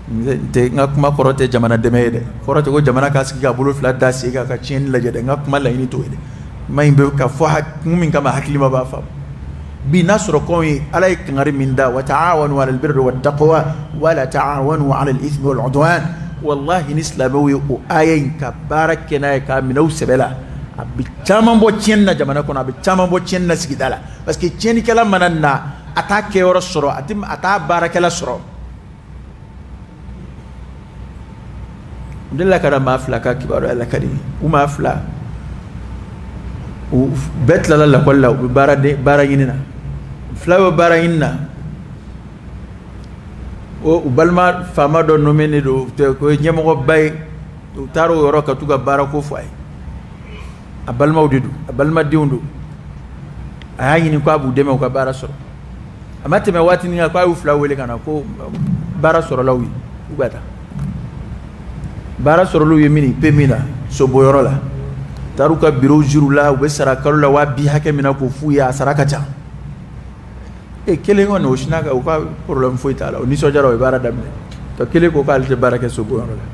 N tɛ n ka kuma kɔrɔ tɛ jamana dɛmɛ ye dɛ. Kɔrɔ tɛ ko jamana k'a sigi ka bolo fila da sen kan ka tiɲɛni lajɛ dɛ. N ka kuma laɲini t'o ye dɛ. Kuma in bɛ ka fɔ kun min kama, hakilima b'a faamu. Bi n'a sɔrɔ kɔn ye Ala ye kangari min da, wa ta'awanu 'alal birri wat taqwa wa la ta'awanu 'alal ithmi wal 'udwan. Wallahi ni silamɛw ye o aya in ka baara kɛ n'a ye k'a minɛ u sɛbɛ la, a bɛ caman bɔ tiɲɛni na jamana kɔnɔ, a bɛ caman bɔ tiɲɛni na sigida la. Parce que tiɲɛnikɛla mana na, a t'a kɛyɔrɔ sɔrɔ, a t'a baarakɛla sɔrɔ. N delila ka na maa fila ka kibaruya lakali. U maa fila, u bɛɛ tilala lakɔli la, u bɛ baara ɲini na. Fila bɛ baara ɲini na. O u balima faama dɔ nommé ne don, o ye ɲɛmɔgɔba ye. U taara o yɔrɔ ka t'u ka baarako fɔ a ye. A balimaw de don, a balimadenw don. A y'a ɲini k'a b'u dɛmɛ u ka baara sɔrɔ. A ma tɛmɛ waati min kan, k'a y'u fila wele ka na ko baara sɔrɔla u ye, u ka taa. Baara sɔrɔla u ye min pe min na, soboyɔrɔ la. Taar'u ka bureau juru la, u bɛ sara kalo la 20 000 hakɛ min na k'o f'u ye, a sara ka ca. E kelen kɔni o sinna ka u ka problème foyi t'a la, o nisɔndiyara, o ye baara daminɛ. Tɔ kelen ko k'ale tɛ baara kɛ soboyɔrɔ la.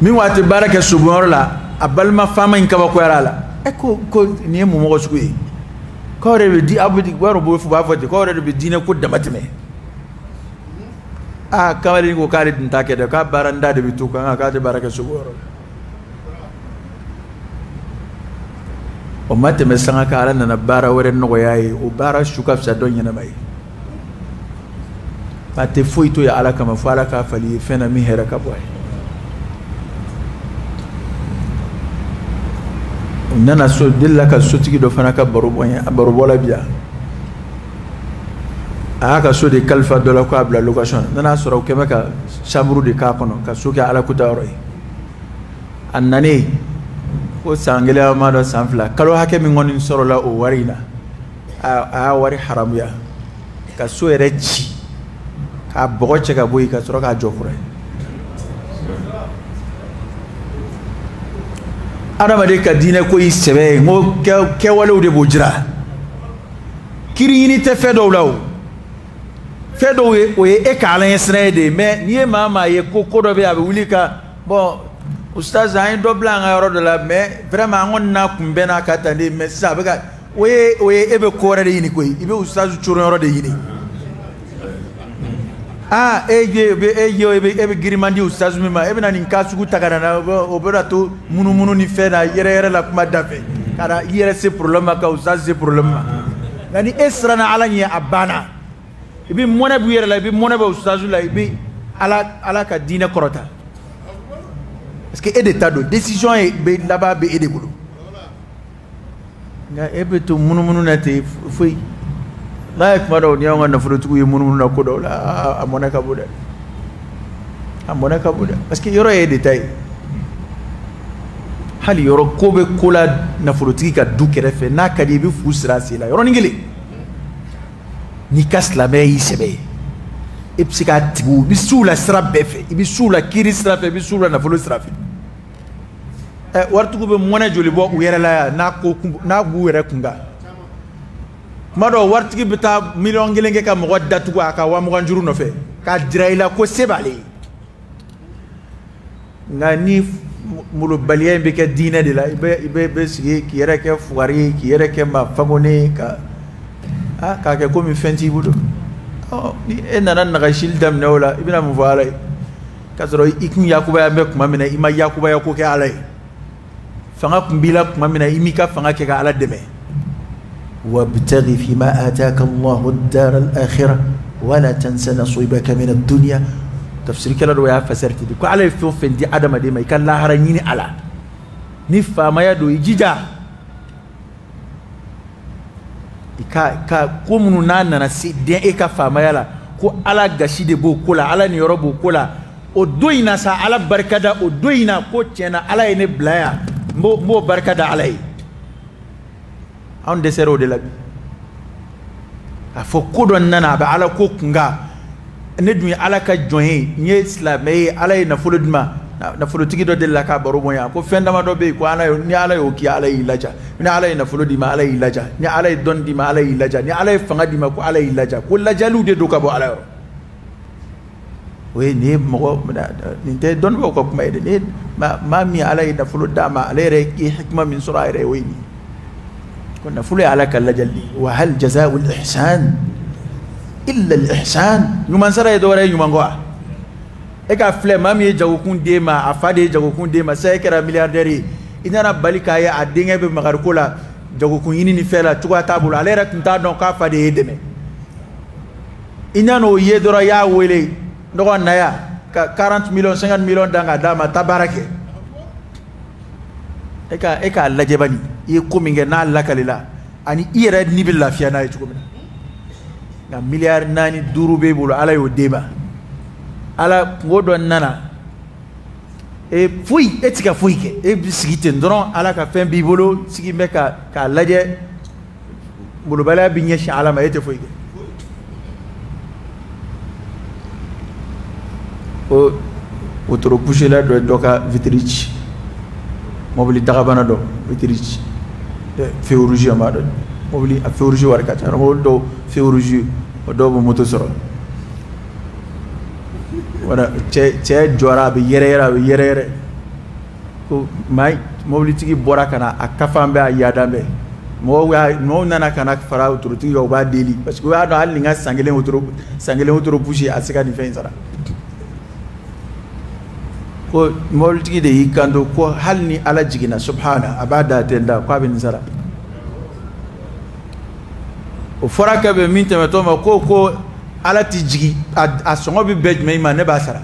Min ko a tɛ baara kɛ soboyɔrɔ la, a balima faama in kabakoyara a la. E ko ko nin ye mun mɔgɔ sugu ye? K'aw yɛrɛ bɛ di, aw bɛ di, wari b'o fɔ, u b'a fɔ ten, k'aw yɛrɛ de bɛ diinɛ ko dama tɛmɛ. Aa, kamalen ko k'ale dun t'a kɛ dɛ, k'a baara nda de bɛ to kan, k'a tɛ baara kɛ soboyɔrɔ la. O ma tɛmɛ sanga kan, Ala nana baara wɛrɛ nɔgɔya ye, o baara su ka fisa dɔ ɲɛnama ye. A tɛ foyi to yen Ala kama fo Ala k'a fali ye fɛn na min hɛrɛ ka bɔ a ye. U nana so, delila ka sotigi dɔ fana ka baro bɔ n ye, a baro bɔla bi yan. A y'a ka so de kalifa dɔ la k'a bila location na. Nana sɔrɔ u kɛn bɛ ka chambre de k'a kɔnɔ, ka so kɛ Ala kota yɔrɔ ye. A nanen ko san kelen ma dɔn, san fila, kalo hakɛ min kɔni sɔrɔla o wari in na, a y'a wari haramuya ka so yɛrɛ ci k'a bɔgɔ cɛ ka bɔ yen ka sɔrɔ k'a jɔ kura ye. Adamaden ka diinɛ ko y'i sɛbɛ ye, n ko kɛwalew de b'o jira. Kiri ɲini tɛ fɛn dɔw la o. Fɛn dɔw ye, o ye e ka Ala ɲɛsiranɲɛ ye de ye. Mais n'i ye maa maa ye ko ko dɔ bɛ yen, a bɛ wuli ka bon ustaz, an ye dɔ bila an ka yɔrɔ dɔ la, mais vraiment an kɔni n'a kun bɛn n'a ka tan de, mais sisan a bɛ ka o ye e bɛ ko wɛrɛ de ɲini koyi, i bɛ ustaz coron yɔrɔ de ɲini. Aa, e ye e ye e bɛ e bɛ giriman di ustaz min ma, e bɛna nin cas sugu ta ka na, o bɛna to munumunu ni fɛn na, yɛrɛ yɛrɛ la kuma da fɛ, ka na i yɛrɛ se problème ma, ka ustaz se problème ma. Nka ni e siranna Ala ɲɛ a banna, i bɛ mɔnɛ b'i yɛrɛ la, i bɛ mɔnɛ bɔ ustazu la, i bɛ Ala ka diinɛ kɔrɔta. Parce que e de ta don, décision ye bɛ laban bɛ e de bolo. Nka e bɛ to munumunu na ten foyi. N'a ye kuma dɔw, n'i y'anw ka nafolotigiw ye munumunu na ko dɔw la, a mɔnɛ ka bon dɛ. A mɔnɛ ka bon dɛ. Parce que yɔrɔ ye e de ta ye. Hali yɔrɔ ko bɛ ko la nafolotigi ka du kɛrɛfɛ, n'a ka di i bɛ fu siri a sen la yɔrɔnin kelen. N'i ka silamɛya y'i sɛbɛ ye, e bɛ se k'a tigiw, i bɛ s'u la sira bɛɛ fɛ, i bɛ s'u la kiiri sira fɛ, i bɛ s'u la nafolo sira fɛ. Ɛ waritigiw bɛ mɔnɛ joli bɔ u yɛrɛ la yan n'a ko n'a b'u yɛrɛ kun kan. Tuma dɔw waritigi bɛ taa 1 miliyɔn kɛ ka mɔgɔ datugu a ka 20 000 juru nɔfɛ k'a jira i la ko se b'ale ye. Nka ni molobaliya in bɛ kɛ diinɛ de la, i bɛ sigi k'i yɛrɛ kɛ fugari ye, k'i yɛrɛ kɛ maa fagonen ye, ka k'a kɛ komi fɛn t'i bolo. Ɔ ni e nana nagasili daminɛ o la, i bɛna mun fɔ Ala ye? K'a sɔrɔ i kun yakubaya bɛ tuma min na, i ma yakubaya ko kɛ Ala ye. Fanga kun b'i la tuma min na, i m'i ka fanga kɛ ka Ala dɛmɛ. وابتغ فيما آتاك الله الدار الآخرة ولا تنس نصيبك من الدنيا. Tafsirikɛla dɔw y'a fasari ten ko Ala ye fɛn o fɛn di adamaden ma, i ka lahara ɲini a la. Ni faamaya don, i jija i ka ko minnu n'a nana se den e ka faamaya la, ko Ala gasi de b'o ko la, Ala niyɔrɔ b'o ko la. O don in na sa, Ala barika da o don in na ko tiɲɛna Ala ye ne bila yan, n b'o barika da Ala ye. Anw dɛsɛra o de la bi. A fɔ ko dɔ nana a bɛ Ala ko kunkan, ne dun ye Ala ka jɔn ye, n ye silamɛ ye, Ala ye nafolo di ma. Nafolotigi dɔ delila k'a baro bɔ n ye ko fɛn damadɔ bɛ yen ko Ala ni Ala y'o k'i Ala y'i laja. Ni Ala ye nafolo d'i ma, Ala y'i laja. Ni Ala ye dɔnni d'i ma, Ala y'i laja. Ni Ala ye fanga d'i ma, ko Ala y'i laja. Ko lajaliw de don ka bɔ Ala yɔrɔ. O ye nin ye mɔgɔ nin tɛ dɔnnibaaw ka kuma ye dɛ. Nin ye maa min Ala ye nafolo d'a ma, ale yɛrɛ ye hikima min sɔrɔ a yɛrɛ ye, o ye nin ye. Ko nafolo ye Ala ka lajali de ye. Wa hal jazaa'ul ihsan illa al-ihsan. Ɲuman sara ye dɔwɛrɛ ye ɲuman kɔ wa? E ka filɛ maa min ye jagokun d'e ma, a fa de ye jagokun d'e ma, sisan e kɛra milliardaire ye, i nana bali k'a ye a denkɛ bɛ magariko la jagokun ɲini ni fɛn la, cogoya t'a bolo, ale yɛrɛ tun t'a dɔn k'a fa de y'e dɛmɛ. I nan'o ye dɔrɔn, i y'a wele dɔgɔ na yan ka 40 millions 50 millions dan k'a d'a ma, taa baara kɛ. E k'a lajɛ bani, i ye ko min kɛ n'a lakalila ani i yɛrɛ ni bɛ lafiya n'a ye cogo min na. Nka 4 miliyari 5 b'e bolo, Ala y'o d'e ma, Ala kungo dɔ nana e foyi e ti ka foyi kɛ, e bɛ sigi ten dɔrɔn, Ala ka fɛn b'i bolo, sigi bɛ ka k'a lajɛ, molobaliya bɛ ɲɛsin Ala ma, e tɛ foyi kɛ. O wotoro pusela dɔ ye dɔ ka vitre ci, mobili dagabana dɔ vitre ci, feu rouge an b'a dɔn, mobili a feu rouge wari ka ca, mobili dɔw feu rouge o dɔw bɛ moto sɔrɔ. Wala cɛ jɔra, a bɛ yɛrɛ yɛrɛ, a bɛ yɛrɛ yɛrɛ, ko maa mobilitigi bɔra ka na a kafan bɛɛ, a yadan bɛɛ. Mɔgɔw nana ka na fara wotorotigi kan, u b'a deli parce que u y'a dɔn hali nin ka san kelen wotoro, san kelen wotoro pusi a tɛ se ka nin fɛn in sara. Ko mobilitigi de y'i kanto ko hali ni Ala jiginna subhana a b'a da a tɛ n da ko a bɛ nin sara. O fɔra ka bɛn min tɛmɛtɔ ma, ko Ala tɛ jigin, a sɔngɔ bɛ bɛn jumɛn ma, ne b'a sara.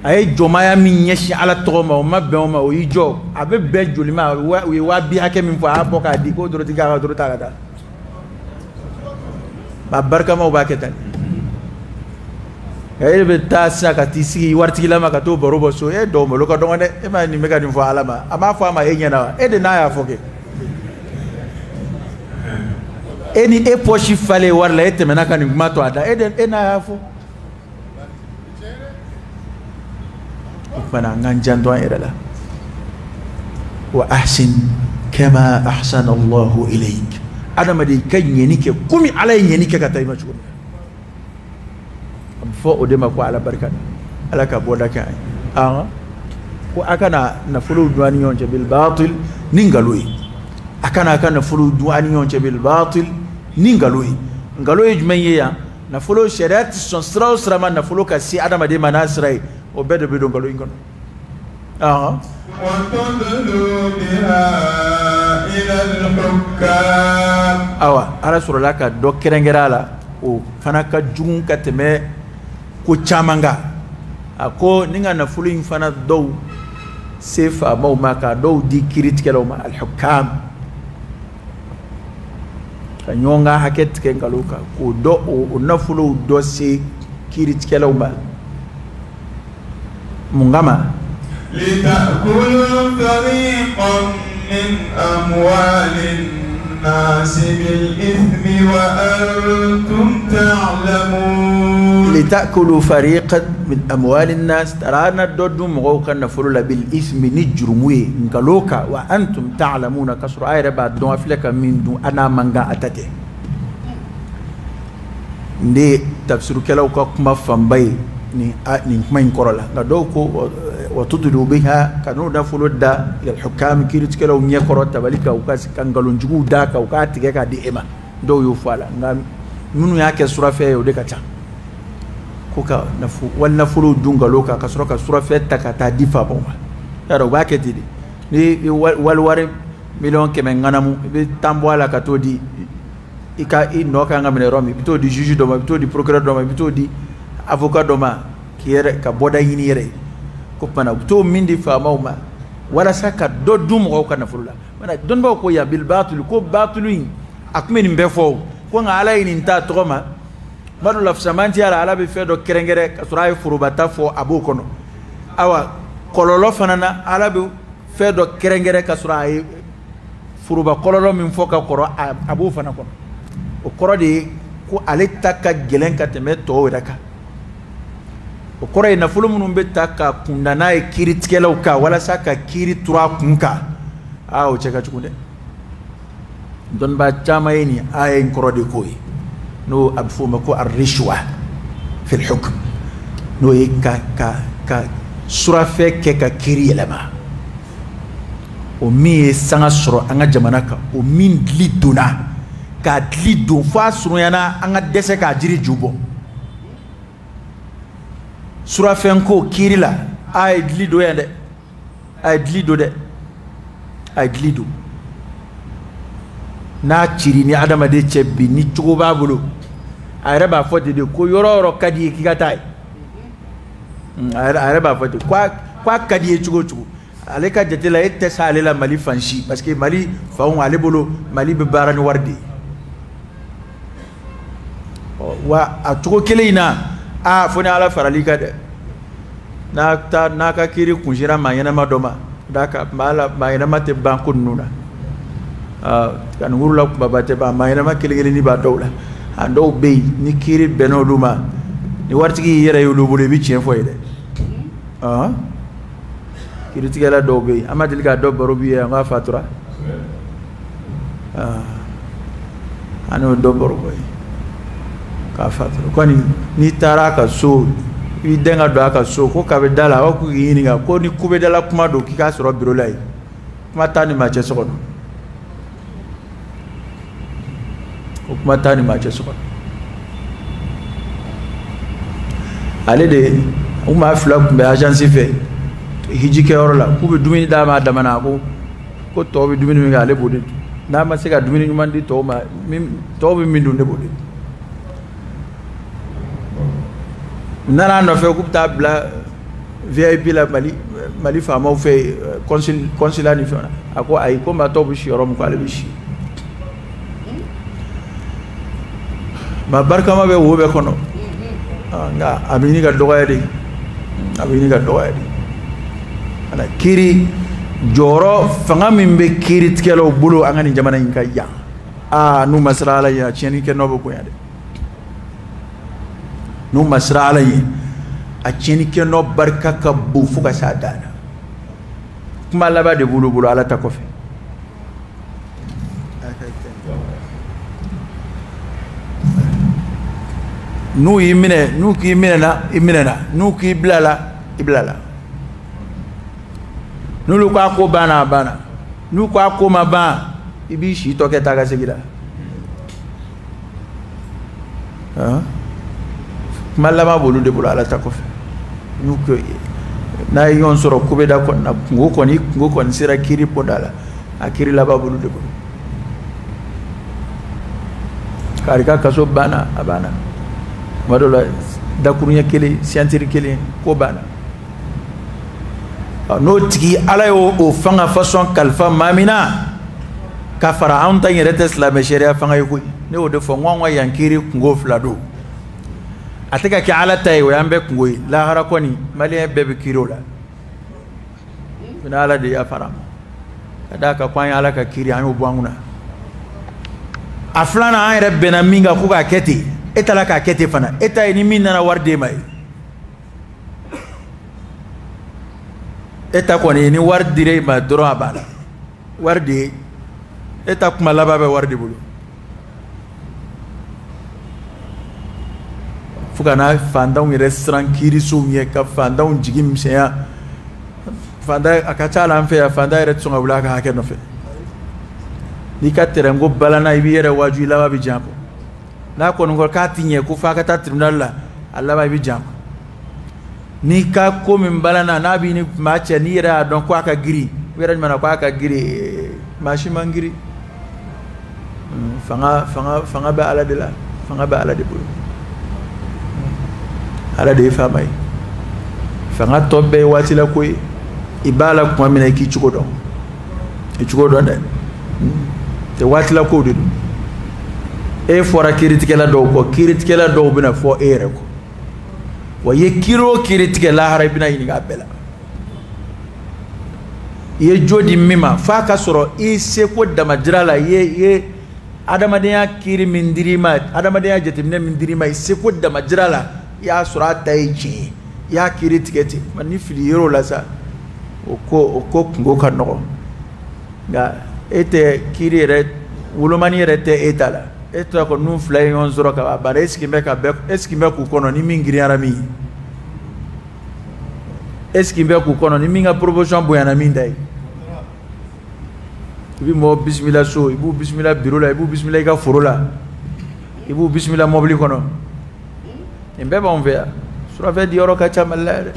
A ye jɔnmaya min ɲɛsin Ala tɔgɔ ma, o ma bɛn o ma, o y'i jɔ a bɛ bɛn joli ma, u ye 20 000 hakɛ min fɔ, a y'a bɔ k'a di k'o dorotigi k'a ka doro ta ka taa. Maa barikamaw b'a kɛ tan. E bɛ taa sisan ka t'i sigi waritigilama ka t'o baro bɔ so, e dɔw malo ka dɔgɔn dɛ, e ma nin bɛ ka nin fɔ Ala ma, a m'a fɔ a ma e ɲɛna wa? E de n'a y'a fɔ kɛ. E ni e poche falen wari la, e tɛmɛna ka nin kuma to a da, e de e n'a y'a fɔ. O tuma na an k'an janto an yɛrɛ la. Wa ahsin kama ahsana Allahu ilayk. Adamaden, i ka ɲɛni kɛ komi Ala ye ɲɛni kɛ ka taa i ma cogo min na. A bɛ fɔ o de ma ko Ala barika da. Ala ka bɔda kɛ an ye. Ko a kana nafolow dun an ni ɲɔgɔn cɛ bil batil ni nkalon ye. A kana a ka nafolow dun an ni ɲɔgɔn cɛ bil batil ni nkalon ye. Nkalon ye jumɛn ye yan? Nafolo sariya tɛ sɔn sira o sira ma nafolo ka se adamaden ma n'a sira ye, o bɛɛ de bɛ don nkalon in kɔnɔ. وتدلوا بها إلى الحكام. Awa, Ala sɔrɔla ka dɔ kɛrɛnkɛrɛn a la, o fana ka jugu ka tɛmɛ ko caman kan. A ko ni ka nafolo in fana dɔw se faamaw ma, ka dɔw di kiiritigɛlaw ma, alhukam, ka ɲɔgɔn ka hakɛ tigɛ nkalon kan, k'o dɔ o nafolow dɔ se kiiritigɛlaw ma. Mun kama? لتأكلوا فريقا من أموال الناس بالإثم وأنتم تعلمون. لتأكلوا فريقا من أموال الناس, taara na dɔ dun mɔgɔw ka nafolo la, بالإثم, ni jurumu ye, nkalon kan, وأنتم تعلمون, k'a sɔrɔ a yɛrɛ b'a dɔn a filɛ ka min dun, a n'a man kan, a ta tɛ. Nin de ye tafsirukɛlaw ka kuma fanba ye nin kuma in kɔrɔ la. Nka dɔw ko وتدلوا بها, ka n'o nafolo da الحكام, kiiritigɛlaw ɲɛkɔrɔ, tabali kan, u ka nkalonjuguw d'a kan, u k'a tigɛ k'a di e ma. Dɔw y'o fɔ a la, nka minnu y'a kɛ surafɛn ye, o de ka ca, ko ka wali nafolow dun nkalon kan, ka sɔrɔ ka surafɛn ta ka taa di faamaw ma. Yarɔ, u b'a kɛ ten de. Ni wali wari 100 000 000 ŋanamu, i bɛ tan bɔ a la ka t'o di i ka i nɔ kan ka minɛ yɔrɔ min, i bɛ t'o di juge dɔ ma, i bɛ t'o di procureur dɔ ma, i bɛ t'o di avocat dɔ ma, k'i yɛrɛ ka bɔda ɲini yɛrɛ ye. Ko tuma u bɛ t'o min di faamaw ma walasa ka dɔ dun mɔgɔw ka nafolo la. Mana dɔnnibaaw ko yan بالباطل, ko baatilu in, a tun bɛ nin bɛɛ fɔ o ko, nka Ala ye nin ta tɔgɔ ma. Tuma dɔ la, fisamantiya la, Ala bɛ fɛn dɔ kɛrɛnkɛrɛn ka sɔrɔ a ye forobata fɔ, a b'o kɔnɔ. Awa, kɔlɔlɔ fana na, Ala bɛ fɛn dɔ kɛrɛnkɛrɛn ka sɔrɔ a ye foroba kɔlɔlɔ min fɔ ka kɔrɔ, a b'o fana kɔnɔ. O kɔrɔ de ye ko ale ta ka gɛlɛn ka tɛmɛ tɔw yɛrɛ kan. O kɔrɔ ye nafolo minnu bɛ ta ka kunda n'a ye kiiritigɛlaw kan walasa ka kiiri turu a kun kan, aa, o cɛ ka jugu dɛ. Dɔnnibaa caman ye nin aya in kɔrɔ de k'o ye, n'o a bɛ f'o ma ko الرشوة في الحكم, n'o ye ka surafɛn kɛ ka kiiri yɛlɛma. O min ye sanga sɔrɔ an ka jamana kan, o min dili donna k'a dili don fo a surunyana, an ka dɛsɛ k'a jiri ju bɔ. Surafɛn ko kiiri la, a ye dili don yan dɛ, a ye dili don dɛ, a ye dili don. N'a ciri ni adamaden cɛ bi, ni cogo b'a bolo, a yɛrɛ b'a fɔ ten de ko yɔrɔ o yɔrɔ ka di ye k'i ka taa yen. A yɛrɛ b'a fɔ ten k'a ka di ye cogo o cogo, ale ka jate la, e tɛ s'ale la Mali fan si, parce que Mali fanw, ale bolo, Mali bɛ baara ni wari de ye. Wa a cogo kelen in na, aa, fo ni Ala faral'i kan dɛ, n'a ta n'a ka kiiri kun sera maa ɲɛnama dɔ ma, d'a kan maa la, maa ɲɛnama tɛ ban ko ninnu na. Ka nin la kunbaba tɛ ban, maa ɲɛnama kelen kelenni b'a dɔw la. A dɔw bɛ yen, ni kiiri bɛnna olu ma, ni waritigi y'i yɛrɛ ye olu bolo, i bɛ tiɲɛ fɔ ye dɛ. Kiiritigɛla dɔw bɛ yen, an ma deli k'a dɔ baro bi ye, an k'a fatura, an y'o dɔ baro bɔ ye k'a fatura kɔni. N'i taara a ka so, i b'i den ka don a ka so, ko kabi da la, a b'a fɔ k'i ɲininka ko ni kubedala kuma don, k'i k'a sɔrɔ biro la yen, kuma t'a ni maa cɛ so kɔnɔ, ko kuma t'a ni maa cɛ so kɔnɔ. Ale de, u maa fila tun bɛ agence fɛ hiji kɛyɔrɔ la, k'u bɛ dumuni d'a ma a dama na. Ko tɔw bɛ dumuni min kɛ, ale b'o de dun. N'a ma se ka dumuni ɲuman di tɔw ma, min tɔw bɛ min dun, ne b'o de dun. U nana a nɔfɛ k'u bɛ taa bila VIP la Mali faamaw fɛ yen, consulat ni fɛnw na. A ko ayi, ko maa tɔw bɛ si yɔrɔ min, ko ale bɛ si. Maa barikama bɛ wo bɛɛ kɔnɔ, nka a bɛ ɲini ka dɔgɔya de, a bɛ ɲini ka dɔgɔya de. Ana kiiri jɔyɔrɔ, fanga min bɛ kiiritigɛlaw bolo an ka nin jamana in ka yan, aa, n'u ma siran Ala ɲɛ, a tiɲɛni kɛ nɔ bɛ bonya dɛ. N'u ma siran Ala ɲɛ, a tiɲɛni kɛ nɔ barika ka bon fo ka s'a dan na. Kuma laban de b'olu bolo Ala ta kɔfɛ. N'u y'i minɛ, n'u k'i minɛna, i minɛna. N'u k'i bilala, i bilala. N'olu ko a ko banna, a banna. N'u ko a ko ma ban, i b'i si tɔ kɛ taa ka segin la. Kuma laban b'olu de bolo Ala ta kɔfɛ. N'u ko n'a ye ɲɔgɔn sɔrɔ kubeda kɔni na, kungo kɔni, kungo kɔni sera kiiri bɔda la. A kiiri laban b'olu de bolo. Kari ka kaso banna, a banna. Tuma dɔw la dakuruɲɛ kelen, siyantiri kelen, ko banna. N'o tigi ala y'o o fanga fasɔn kalifa maa min na ka fara anw ta in yɛrɛ tɛ silamɛ sariya fanga ye koyi. Ne y'o de fɔ n ko anw ka yan kiiri kungo fila don. A tɛ ka kɛ ala ta ye, o y'an bɛɛ kungo ye. Lahara kɔni maliyɛn bɛɛ bɛ kiiri o la. Fana ala de yafara ma. Ka d'a kan ko an ye ala ka kiiri, an y'o bɔ an kunna. A filanan, an yɛrɛ bɛnna min kan ko k'a kɛ ten, e taara k'a kɛ ten fana. E ta ye ni min nana wari d'e ma ye. E ta kɔni ni wari dira e ma dɔrɔn a banna. Wari de ye e ta kuma laban bɛ wari de bolo. Fo ka na fantanw yɛrɛ siran kiirisow ɲɛ, ka fantanw jigi misɛnya. Fantan a ka ca la an fɛ yan, fantan yɛrɛ tɛ sɔn ka wuli a ka hakɛ nɔfɛ. N'i ka terrain ko balana, i b'i yɛrɛ waaju, i laban bɛ jan kɔ. N'a kɔni ko k'a ti ɲɛ ko f'a ka taa tribunal la, a laban i bɛ jan kɔ. N'i ka ko min balana, n'a b'i ni maa cɛ, n'i yɛrɛ y'a dɔn ko a ka girin, i yɛrɛ jumɛn na ko a ka girin, maa si man girin. Fanga fanga fanga bɛ ala de la, fanga bɛ ala de bolo. Ala de ye faama ye. Fanga tɔ bɛɛ ye waati la ko ye. I b'a la tuma min na, i k'i cogo dɔn. I cogo dɔn dɛ. Tɛ waati la kow de don. E fɔra kiiritigɛla dɔw kɔ, kiiritigɛla dɔw bɛna fɔ e yɛrɛ kɔ. Wa i ye kiiri o kiiri tigɛ lahara, i bɛna ɲininka a bɛɛ la. I ye jo di min ma, f'a ka sɔrɔ i seko damajira la, i ye adamadenya kiiri min dir'i ma, adamadenya jateminɛ min dir'i ma, i seko damajira la, i y'a sɔrɔ a ta ye tiɲɛ ye, i y'a kiiri tigɛ ten. Nka ni fili yer'o la sa, o ko kungo ka nɔgɔn. Nka e tɛ kiiri yɛrɛ wolomani yɛrɛ tɛ e ta la. E tora ko ninnu fila ye ɲɔgɔn sɔrɔ ka ban, bari e sigilen bɛ ka bɛɛ, e sigilen bɛ k'u kɔnɔ ni min girinyara min ye. E sigilen bɛ k'u kɔnɔ ni min ka proposition bonyana min ta ye. I bɛ mɔgɔ bisimila so, i b'u bisimila bureau la, i b'u bisimila i ka foro la, i b'u bisimila mobili kɔnɔ. Nin bɛɛ b'anw fɛ yan. Surafɛn di yɔrɔ ka ca Mali la yɛrɛ.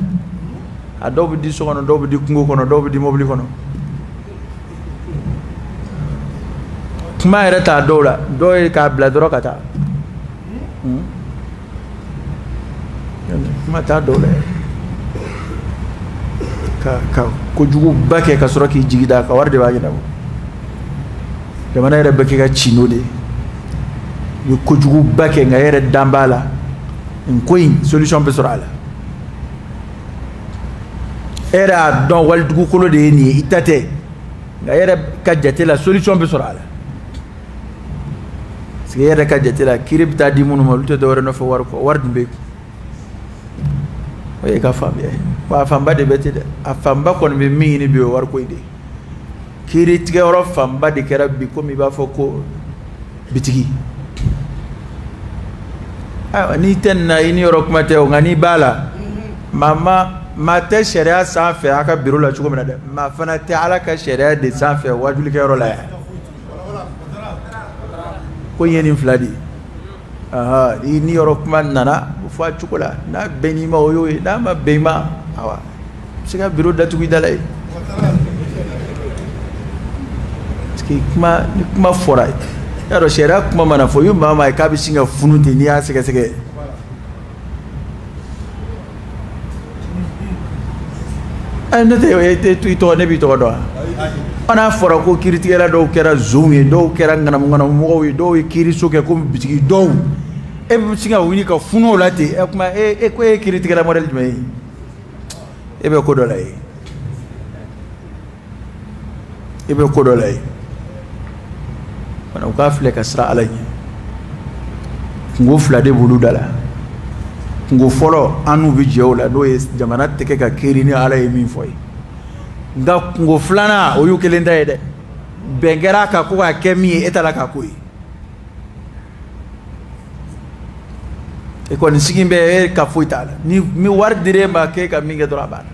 A dɔw bɛ di so kɔnɔ, dɔw bɛ di kungo kɔnɔ, dɔw bɛ di mobili kɔnɔ. Kuma yɛrɛ t'a dɔw la, dɔw ye k'a bila dɔrɔn ka taa. Kuma t'a dɔw la yɛrɛ. Ka kojuguba kɛ ka sɔrɔ k'i jigi da, ka wari de b'a ɲɛnabɔ. Jamana yɛrɛ bɛ kɛ ka ci n'o de ye. I ye kojuguba kɛ nka e yɛrɛ dan b'a la. Nin ko in solution bɛ sɔrɔ a la. E yɛrɛ y'a dɔn walidugukolo de ye nin ye, i ta tɛ. Nka e yɛrɛ ka jate la solution bɛ sɔrɔ a la. Parce que e yɛrɛ ka jate la kiiri bɛ taa di minnu ma, olu tɛ dɔwɛrɛ nɔfɛ wari kɔ, wari dun bɛ yen. O ye ka faamuya ye. Wa a fanba de bɛ ten dɛ. A fanba kɔni bɛ min ɲini bi, o ye wariko in de ye. Kiiri tigɛyɔrɔ fanba de kɛra bi komi i b'a fɔ ko bitigi. Ayiwa, n'i tɛ nin na, i ni yɔrɔ kuma tɛ o, nka n'i b'a la, maa tɛ sariya sanfɛ a ka biro la cogo min na dɛ, maa fana tɛ ala ka sariya de sanfɛ wajulikɛyɔrɔ la yan. Ko in ye nin fila de ye. I ni yɔrɔ kuma nana, o fɔ a cogo la, n'a bɛnn'i ma o y'o ye, n'a ma bɛn i ma, awa, i bɛ se ka biro datugu i da la yen. Parce que kuma, ni kuma fɔra, i y'a dɔn sariya kuma mana fɔ, i bɛ maa ye k'a bɛ sin ka funu ten n'i y'a sɛgɛsɛgɛ. Ne tɛ i tɔgɔ, ne b'i tɔgɔ dɔn wa? N'a fɔra ko kiiritigɛla dɔw kɛra zonw ye, dɔw kɛra ŋanamuŋanamumɔgɔw ye, dɔw ye kiiriso kɛ komi bitigi dɔw, e bɛ sin ka wuli ka funu o la ten. E kuma e ko e ye kiiritigɛla modèle jumɛn ye? E bɛ ko dɔ la yen. E bɛ ko dɔ la yen. Fana u k'a filɛ ka siran ala ɲɛ. Kungo fila de b'olu da la. Kungo fɔlɔ, an n'u bɛ jɛ o la, n'o ye jamana tɛ kɛ ka kiiri ni ala ye min fɔ ye. Nka kungo filanan, o y'u kelen ta ye dɛ. Bɛn kɛra a kan ko k'a kɛ min ye, e ta la k'a ko ye. E kɔni sigi bɛ e ka foyi t'a la. Ni wari dir'e ma k'e ka min kɛ dɔrɔn a banna.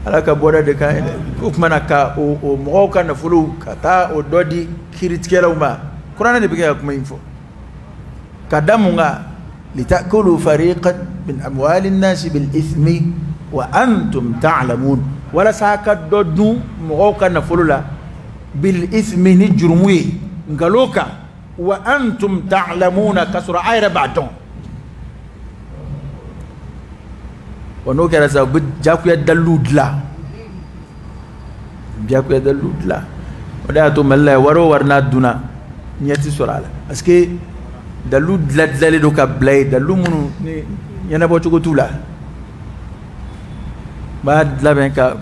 Ala ka bɔda de kan ye dɛ. O tuma na ka o mɔgɔw ka nafolow ka taa o dɔ di kiiritigɛlaw ma. Kuranɛ de bɛ kɛ ka kuma in fɔ. Ka da mun kan? Litakulu fariqan min amwali nasi bil ithmi wa antum ta'lamun. Walasa a ka dɔ dun mɔgɔw ka nafolo la bil ismi ni jurumu ye nkalon kan wa antum ta'lamuna k'a sɔrɔ a yɛrɛ b'a dɔn. Wa n'o kɛra sisan u bɛ jagoya daliluw dilan, jagoya daliluw dilan. O de y'a to Mali la wari o wari n'a dunna ɲɛ ti sɔrɔ a la parce que dalilu dilan dilanlen don ka bila yen, dalilu minnu ni ɲɛnabɔ cogo t'u la. U b'a labɛn ka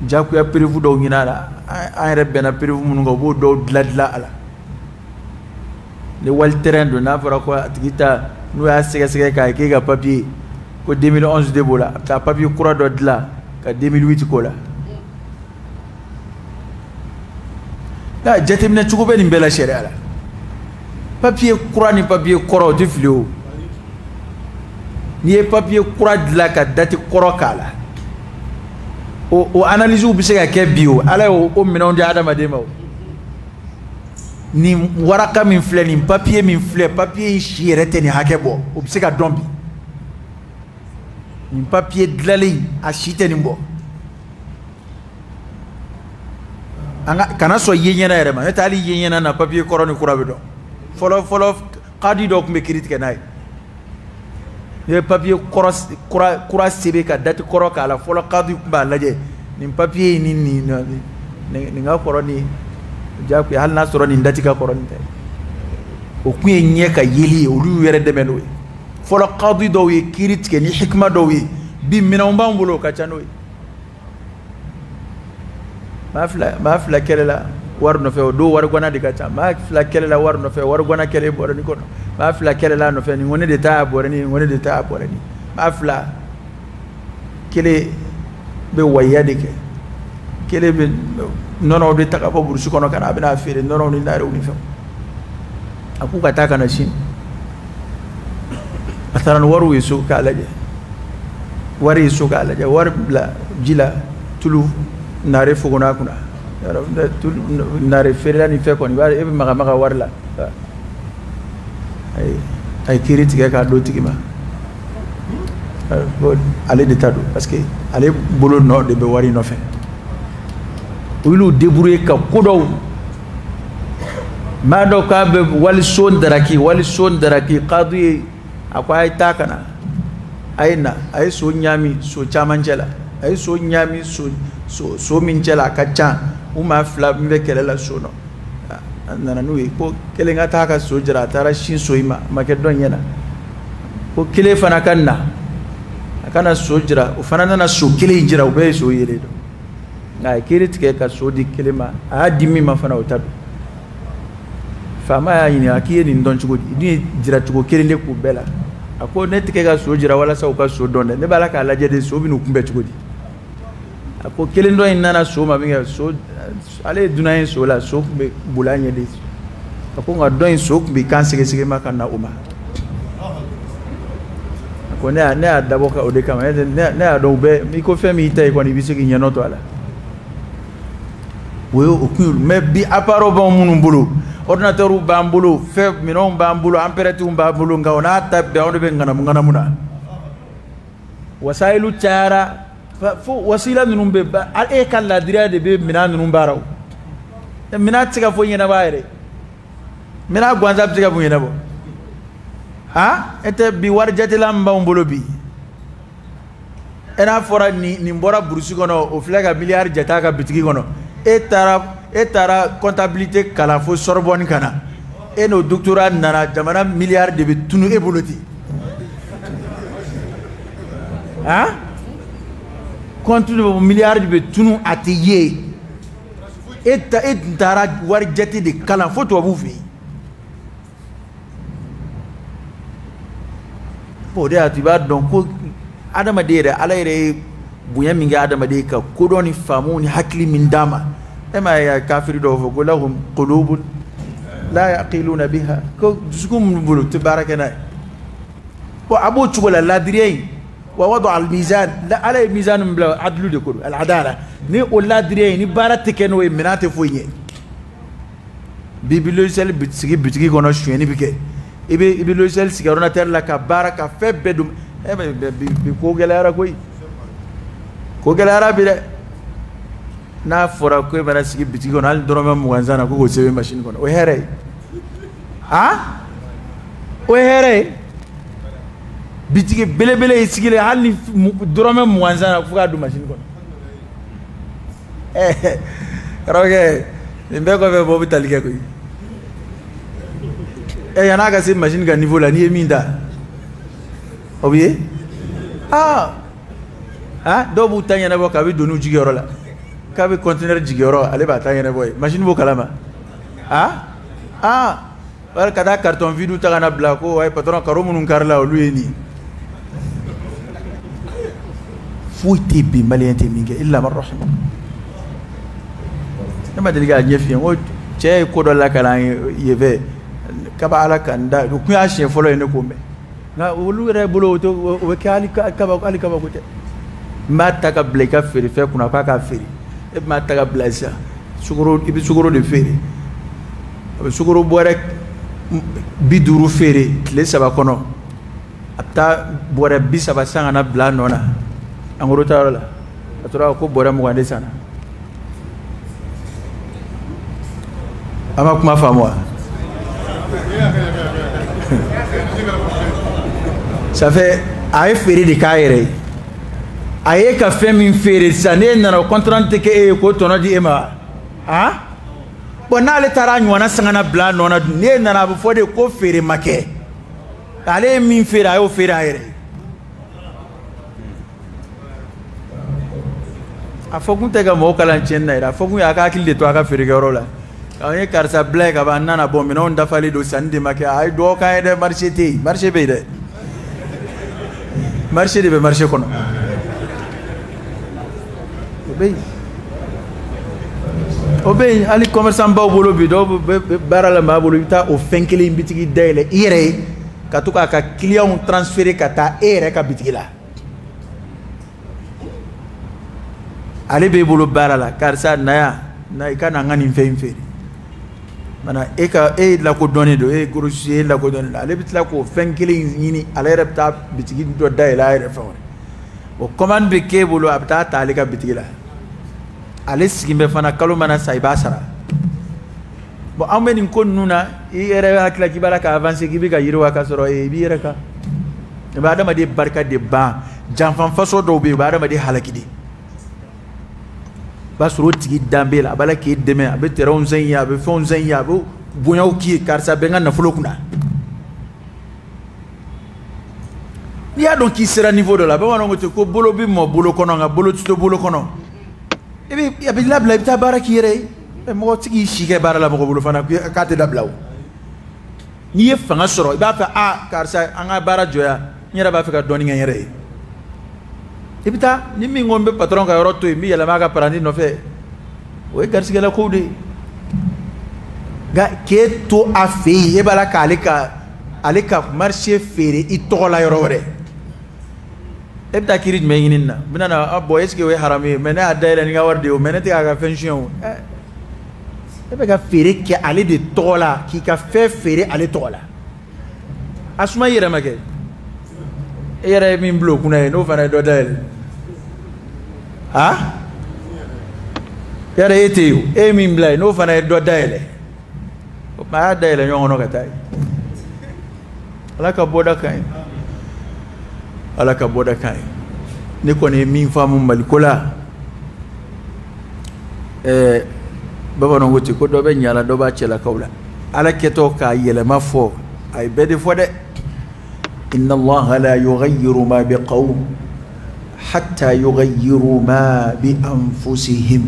jagoya preuve dɔw ɲini a la, an yɛrɛ bɛnna preuve minnu kan u b'o dɔw dilan dilan a la. Ni wali terrain don n'a fɔra ko a tigi ta n'u y'a sɛgɛsɛgɛ k'a ye k'e ka papier ko 2011 de b'o la, a bɛ taa papier kura dɔ dilan ka 2008 k'o la. Nka jateminɛ cogo bɛ nin bɛɛ la sariya la. Papier kura ni papier kɔrɔ o tɛ fili o. N'i ye papier kura dilan ka date kɔrɔ k'a la, o analyse bɛ se ka kɛ bi o. Ala y'o minɛnw di adamaden ma o. Nin waraka min filɛ, nin papier min filɛ, papier in si yɛrɛ tɛ nin hakɛ bɔ, o bɛ se ka dɔn bi. Nin papier dilanlen a si tɛ nin bɔ. An ka kana sɔn ye ɲɛna yɛrɛ ma, n'o tɛ hali ye ɲɛna na papier kɔrɔ ni kura bɛ dɔn. Fɔlɔ fɔlɔ kadi dɔw tun bɛ kiiri tigɛ n'a ye. N'i ye papier kɔrɔ kura sɛbɛn ka date kɔrɔ k'a la, fɔlɔ kadi tun b'a lajɛ nin papier in ni nin ka kɔrɔ ni jagoya, hali n'a sɔrɔ nin date ka kɔrɔ nin tɛ. O kun ye ɲɛ ka yeli ye, olu y'u yɛrɛ dɛmɛ n'o ye. Fɔlɔ kadi dɔw ye kiiri tigɛ ni hikima dɔw ye, bi minɛnw b'an bolo o ka ca n'o ye. Maa fila kɛlɛla wari nɔfɛ, o don wari gwana de ka ca. Maa fila kɛlɛla wari nɔfɛ, wari gwana kɛlɛ bɔrɛni kɔnɔ. Maa fila kɛlɛla nɔfɛ, nin ko ne de ta y'a bɔrɛni, nin ko ne de ta y'a bɔrɛni. Maa fila kelen bɛ wayiya de kɛ, kelen bɛ nɔnɔw de ta ka bɔ burusi kɔnɔ ka na, a bɛna feere nɔnɔw ni narew ni fɛnw. A k'u ka taa ka na sini. A taara ni wariw ye so k'a lajɛ, wari ye so k'a lajɛ, wari bila ji la, tulu nare fogona kunna, nare feerela ni fɛn kɔni, e bɛ maga maga wari la. A ye kiiri tigɛ k'a d'o tigi ma, ale de ta don parce que ale bolo nɔ de bɛ wari nɔfɛ. U y'u débrouiller ka ko dɔw maa dɔw k'a bɛ waliso daraki, waliso daraki, kadi ye a ko a ye taa ka na, a ye na, a ye so ɲaami so caman cɛ la, a ye so ɲaami so min cɛ la a ka ca, u maa fila min bɛ kɛlɛ la so nɔ. A nana n'u ye ko kelen ka taa ka so jira, a taara sin so in ma, a ma kɛ dɔ ɲɛna. Ko kelen fana ka na, a ka na so jira, o fana nana so kelen in jira, u bɛɛ ye so yelen dɔn. Nka a ye kiiri tigɛ ka so di kelen ma, a y'a di min ma fana o ta don. Faama y'a ɲininka k'i ye nin dɔn cogo di, ni ye jiracogo kelen de k'u bɛɛ la. A ko ne tɛ ka so jira walasa u ka so dɔn dɛ, ne b'a la k'a lajɛ de so bɛ n'u kunbɛn cogo di. A ko kelen dɔ in nana so ma min kɛ, so ale ye dunan ye so la, so tun bɛ boli a ɲɛ de. A ko nka dɔ in so tun bɛ kan sɛgɛsɛgɛ ma ka na o ma. A ko ne y'a dabɔ o de kama, ne y'a dɔn u bɛɛ, i ko fɛn min y'i ta ye kɔni i bɛ se k'i ɲɛnɔ to a la. O ye o kun ye. Mais bi appareil b'anw minnu bolo, ordinateur b'an bolo, fɛn minɛnw b'an bolo, empreintes b'an bolo, nka o n'a ta bɛɛ anw de bɛ ŋanamu ŋanamu na. Wasayilu cayara fo wasila ninnu bɛ, e ka ladiriya de bɛ minɛn ninnu baara o. Minɛn tɛ se ka fɔ ɲɛnabɔ a yɛrɛ, minɛn gansan bɛ se ka fɔ ɲɛnabɔ. Han, e tɛ bi wari jatela min b'anw bolo bi, e n'a fɔra nin bɔra burusi kɔnɔ, o filɛ ka miliyari jate a ka bitigi kɔnɔ. E taara comptabilité kalan fo Sorbonne ka na, e n'o doctorat nana, jamana miliyari de bɛ tunu e bolo ten. Han, compte miliyari de bɛ tunu a tɛ ye. E tun taara wari jate de kalan fo tubabuw fɛ yen. O de y'a to i b'a dɔn ko adamaden yɛrɛ, Ala yɛrɛ ye bonya min kɛ adamaden ka kodɔn ni faamu ni hakili min d'a ma. E m'a ye kafiri dɔw fɔ ko lahum qulubun la yaqiluna biha, ko dusukun minnu bolo u tɛ baara kɛ n'a ye. Bon, a b'o cogo la ladiriya in, wa wada al mizan, Ala ye mizan min bila adlu de ko don, al adala. Ni o ladiriya in ni baara tɛ kɛ n'o ye, minɛn tɛ foyi ɲɛ. Bi bi logiciel sigi bitigi kɔnɔ, sonyɛni bɛ kɛ. I bɛ logiciel sigi ordinateur la ka baara ka fɛn bɛɛ don. E bɛ bi ko gɛlɛyara koyi, ko gɛlɛyara bi dɛ. N'a fɔra ko e bɛna sigi bitigi kɔnɔ hali dɔrɔmɛ 20 san na ko k'o sɛbɛn machine kɔnɔ, o ye hɛrɛ ye. Han, o ye hɛrɛ ye. Bitigi belebele y'i sigilen hali ni dɔrɔmɛ 20 san na fo k'a don machine kɔnɔ. Ɛɛ karamɔgɔkɛ, nin bɛɛ kɔfɛ mɔgɔ bɛ tali kɛ koyi. Ɛ yan'a ka se machine ka niveau la, n'i ye min ta o bɛ ye. Aa ah, dɔw b'u ta ɲɛnabɔ kabi doniw jigiyɔrɔ la, k'a bɛ conteneur jigiyɔrɔ, ale b'a ta ɲɛnabɔ yen, machine b'o kalama. Ah ah, wali ka taa carton vide ta ka na bila ko ayi patron, karo minnu karila olu ye nin. Foyi tɛ bi maliyɛn tɛ min kɛ illa man rahima. Ne ma deli k'a ɲɛf'i ye n ko cɛ ye ko dɔ lakali an ye yen fɛ kaba ala ka n da o kun y'a siɲɛ fɔlɔ ye ne k'o mɛn, nka olu yɛrɛ bolo o tɛ o bɛ kɛ hali kabako, hali kabako tɛ. N b'a ta ka bila i ka feerefɛn kunna k'a k'a feere, e b'a ta ka bila sisan sukaro, i bɛ sukaro de feere, a bɛ sukaro bɔrɛ 50 feere tile 3 kɔnɔ, a bɛ taa bɔrɛ 30 san ka na bila a nɔ na en gros ta yɔrɔ la, a tora ko bɔrɛ 20 de sanna. A ma kuma faamu wa? Ça fait a ye feere de k'a yɛrɛ ye, a ye ka fɛn min feere sisan n'e nana o compte rendu tɛ kɛ e ye k'o tɔnɔ di e ma. Ah bon, n'ale taara a ɲɔgɔnna san ka na bila a nɔ na dun, n'e nana a bɛ fɔ de ko feere ma kɛ, ale ye min feere a y'o feere a yɛrɛ ye. A fɔ kun tɛ ka mɔgɔw kalan tiɲɛni na yɛrɛ, a fɔ kun ye a ka hakili de to a ka feerekɛyɔrɔ la. An ye karisa bila yen ka ban, an nana bɔ minɛnw dafalen don, sanni de ma kɛ, a ye dugawu k'an ye dɛ, marché tɛ yen, marché bɛ yen dɛ, marché de bɛ marché kɔnɔ, o bɛ yen, o bɛ yen. Hali commerçant baw bolo bi, dɔw bɛ baara la maa bolo, i bɛ taa o fɛn kelen bitigi dayɛlɛ i yɛrɛ ye ka to k'a ka clients transférer ka taa e yɛrɛ ka bitigi la. Ale b'e bolo baara la, karisa na yan, na i ka na n ka nin fɛn in feere. Mana e ka e lakodɔnnen don, e ye grossier, e lakodɔnnen don, ale bɛ tila k'o fɛn kelen in ɲini, ale yɛrɛ bɛ taa bitigi dɔ dayɛlɛ a yɛrɛ fɛn wɛrɛ, o commande bɛ k'e bolo, a bɛ taa ta ale ka bitigi la, ale sigin bɛ fana, kalo mana sa i b'a sara. Bon, anw bɛ nin ko ninnu na, i yɛrɛ hakili la k'i b'a la ka avancer, k'i bɛ ka yiriwa, ka sɔrɔ i b'i yɛrɛ kan. I bɛ adamaden barika de ban. Janfan faso dɔw bɛ yen, u bɛ adamaden halaki de. I b'a sɔrɔ o tigi dan b'e la, a b'a la k'e dɛmɛ, a bɛ terrainw san i ye, a bɛ fɛnw san i ye, a bɛ bonyaw k'i ye, karisa bɛ n ka nafolo kunna. N'i y'a dɔn k'i sera niveau dɔ la, bamananw ko ten ko bolo bɛ mɔ bolo kɔnɔ, nka bolo tɛ to bolo kɔnɔ. I bɛ a bɛ labila, i bɛ taa baara k'i yɛrɛ ye. Mɔgɔ tɛ k'i si kɛ baara la mɔgɔ bolo fana k'a tɛ dabila o. N'i ye fanga sɔrɔ, i b'a fɛ a karisa an ka baara jɔ yan, n yɛrɛ b'a fɛ ka dɔɔnin kɛ n yɛrɛ ye. I bɛ taa ni min ko n bɛ patron ka yɔrɔ to yen, n bɛ yɛlɛma a ka paranti nɔfɛ, o ye garisigɛla kow de ye. Nka k'e to a fɛ yen, e b'a la k'ale ka ale ka marché feere i tɔgɔ la yɔrɔ wɛrɛ, e bɛ taa kiiri jumɛn ɲini nin na? N bɛna na bon, est ce que o ye haramu ye? Mais ne y'a dayɛlɛ ni n ka wari de ye o, mais ne tɛ k'a ka fɛn suɲɛ o. E bɛ ka feere kɛ ale de tɔgɔ la, k'i ka fɛn feere ale tɔgɔ la. A suma i yɛrɛ ma kɛ, e yɛrɛ ye min bila o kunna ye, n'o fana ye dɔ dayɛlɛ, ah yɛrɛ e tɛ yen o, e ye min bila yen n'o fana ye dɔ dayɛlɛ, o tuma a y'a dayɛlɛ ɲɔgɔn kɔnɔ ka taa yen. Ala ka bɔda ka ɲi, Ala ka bɔda ka ɲi. Ne kɔni ye min faamu Maliko la, bamananw ko ten ko dɔ bɛ ɲa la, dɔ b'a cɛlakaw la. Ala kɛtɔ k'a yɛlɛma fɔ, a ye bɛɛ de fɔ dɛ. Inna Allaha la yughayyiru ma bi qawm hatta yughayyiru ma bi anfusihim.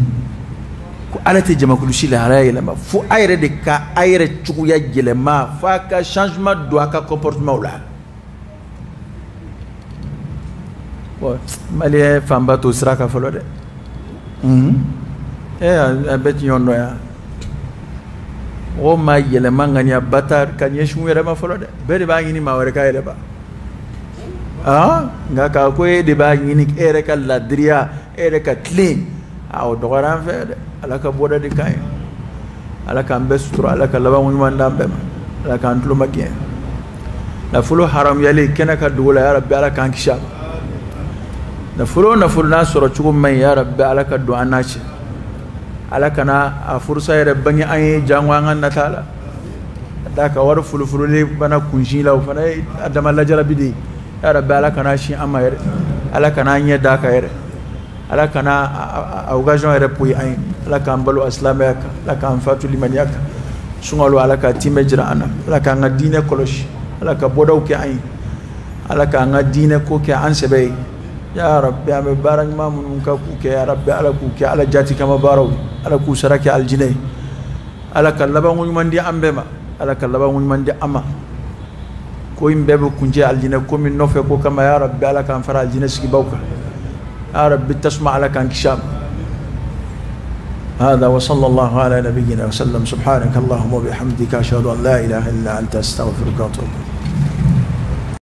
Ko Ala tɛ jamakulu si lahalaya yɛlɛma fo a yɛrɛ de ka a yɛrɛ cogoya yɛlɛma, fo a ka changement don a ka comportement la. Bon, maliyɛn fanba t'o sira kan fɔlɔ dɛ. A bɛɛ ti ɲɔgɔn dɔn yan. Mɔgɔw ma yɛlɛma ŋaniyaba ta ka ɲɛsin u yɛrɛ ma fɔlɔ dɛ. Bɛɛ de b'a ɲini maa wɛrɛ ka yɛlɛma. Nka k'a ko e de b'a ɲini e yɛrɛ ka ladiriya, e yɛrɛ ka tilen, o dɔgɔyara an fɛ dɛ. Ala ka bɔda de ka ɲi. Ala k'an bɛɛ sutura, Ala ka labanko ɲuman d'an bɛɛ ma, Ala k'an tulo ma gɛn. Nafolo haramuyalen kɛnɛ ka dogo la, ya Rabbi Ala k'an kisi a ma. Nafolo o nafolo n'a sɔrɔ cogo man ɲi, ya Rabbi Ala ka don an n'a cɛ. Ala kana a furusa yɛrɛ bange an ye jango an ka nata la. Da ka wari fulufurulen bana kunsin la, o fana ye a dama lajarabi de ye. Ya Rabbi, Ala kana sin an ma yɛrɛ, Ala kana an ɲɛ d'a kan yɛrɛ, Ala kana a occasion yɛrɛ poyi an ye. Ala k'an balo a silamɛya kan, Ala k'an fatu limaniya kan. Sunkalo, Ala ka timɛ jira an na, Ala k'an ka diinɛ kɔlɔsi, Ala ka bɔdaw kɛ an ye, Ala k'an ka diinɛ ko kɛ an sɛbɛ ye. Ya Rabbi, an bɛ baara ɲuman minnu ka k'u kɛ, ya Rabbi, Ala k'u kɛ Ala jati kama baaraw ye, Ala k'u sara kɛ alijinɛ ye. Ala ka labanko ɲuman di an bɛɛ ma, Ala ka labanko ɲuman di an ma. Ko in bɛɛ bɛ kuncɛ alijinɛ ko min nɔfɛ ko kama, ya Rabbi, Ala k'an fara alijinɛ sigibaw kan. Ya Rabbi, tasuma, Ala k'an kisi a ma. هذا وصلى الله على نبينا وسلم. سبحانك اللهم وبحمدك، أشهد أن لا إله إلا أنت، أستغفرك وأتوب إليك.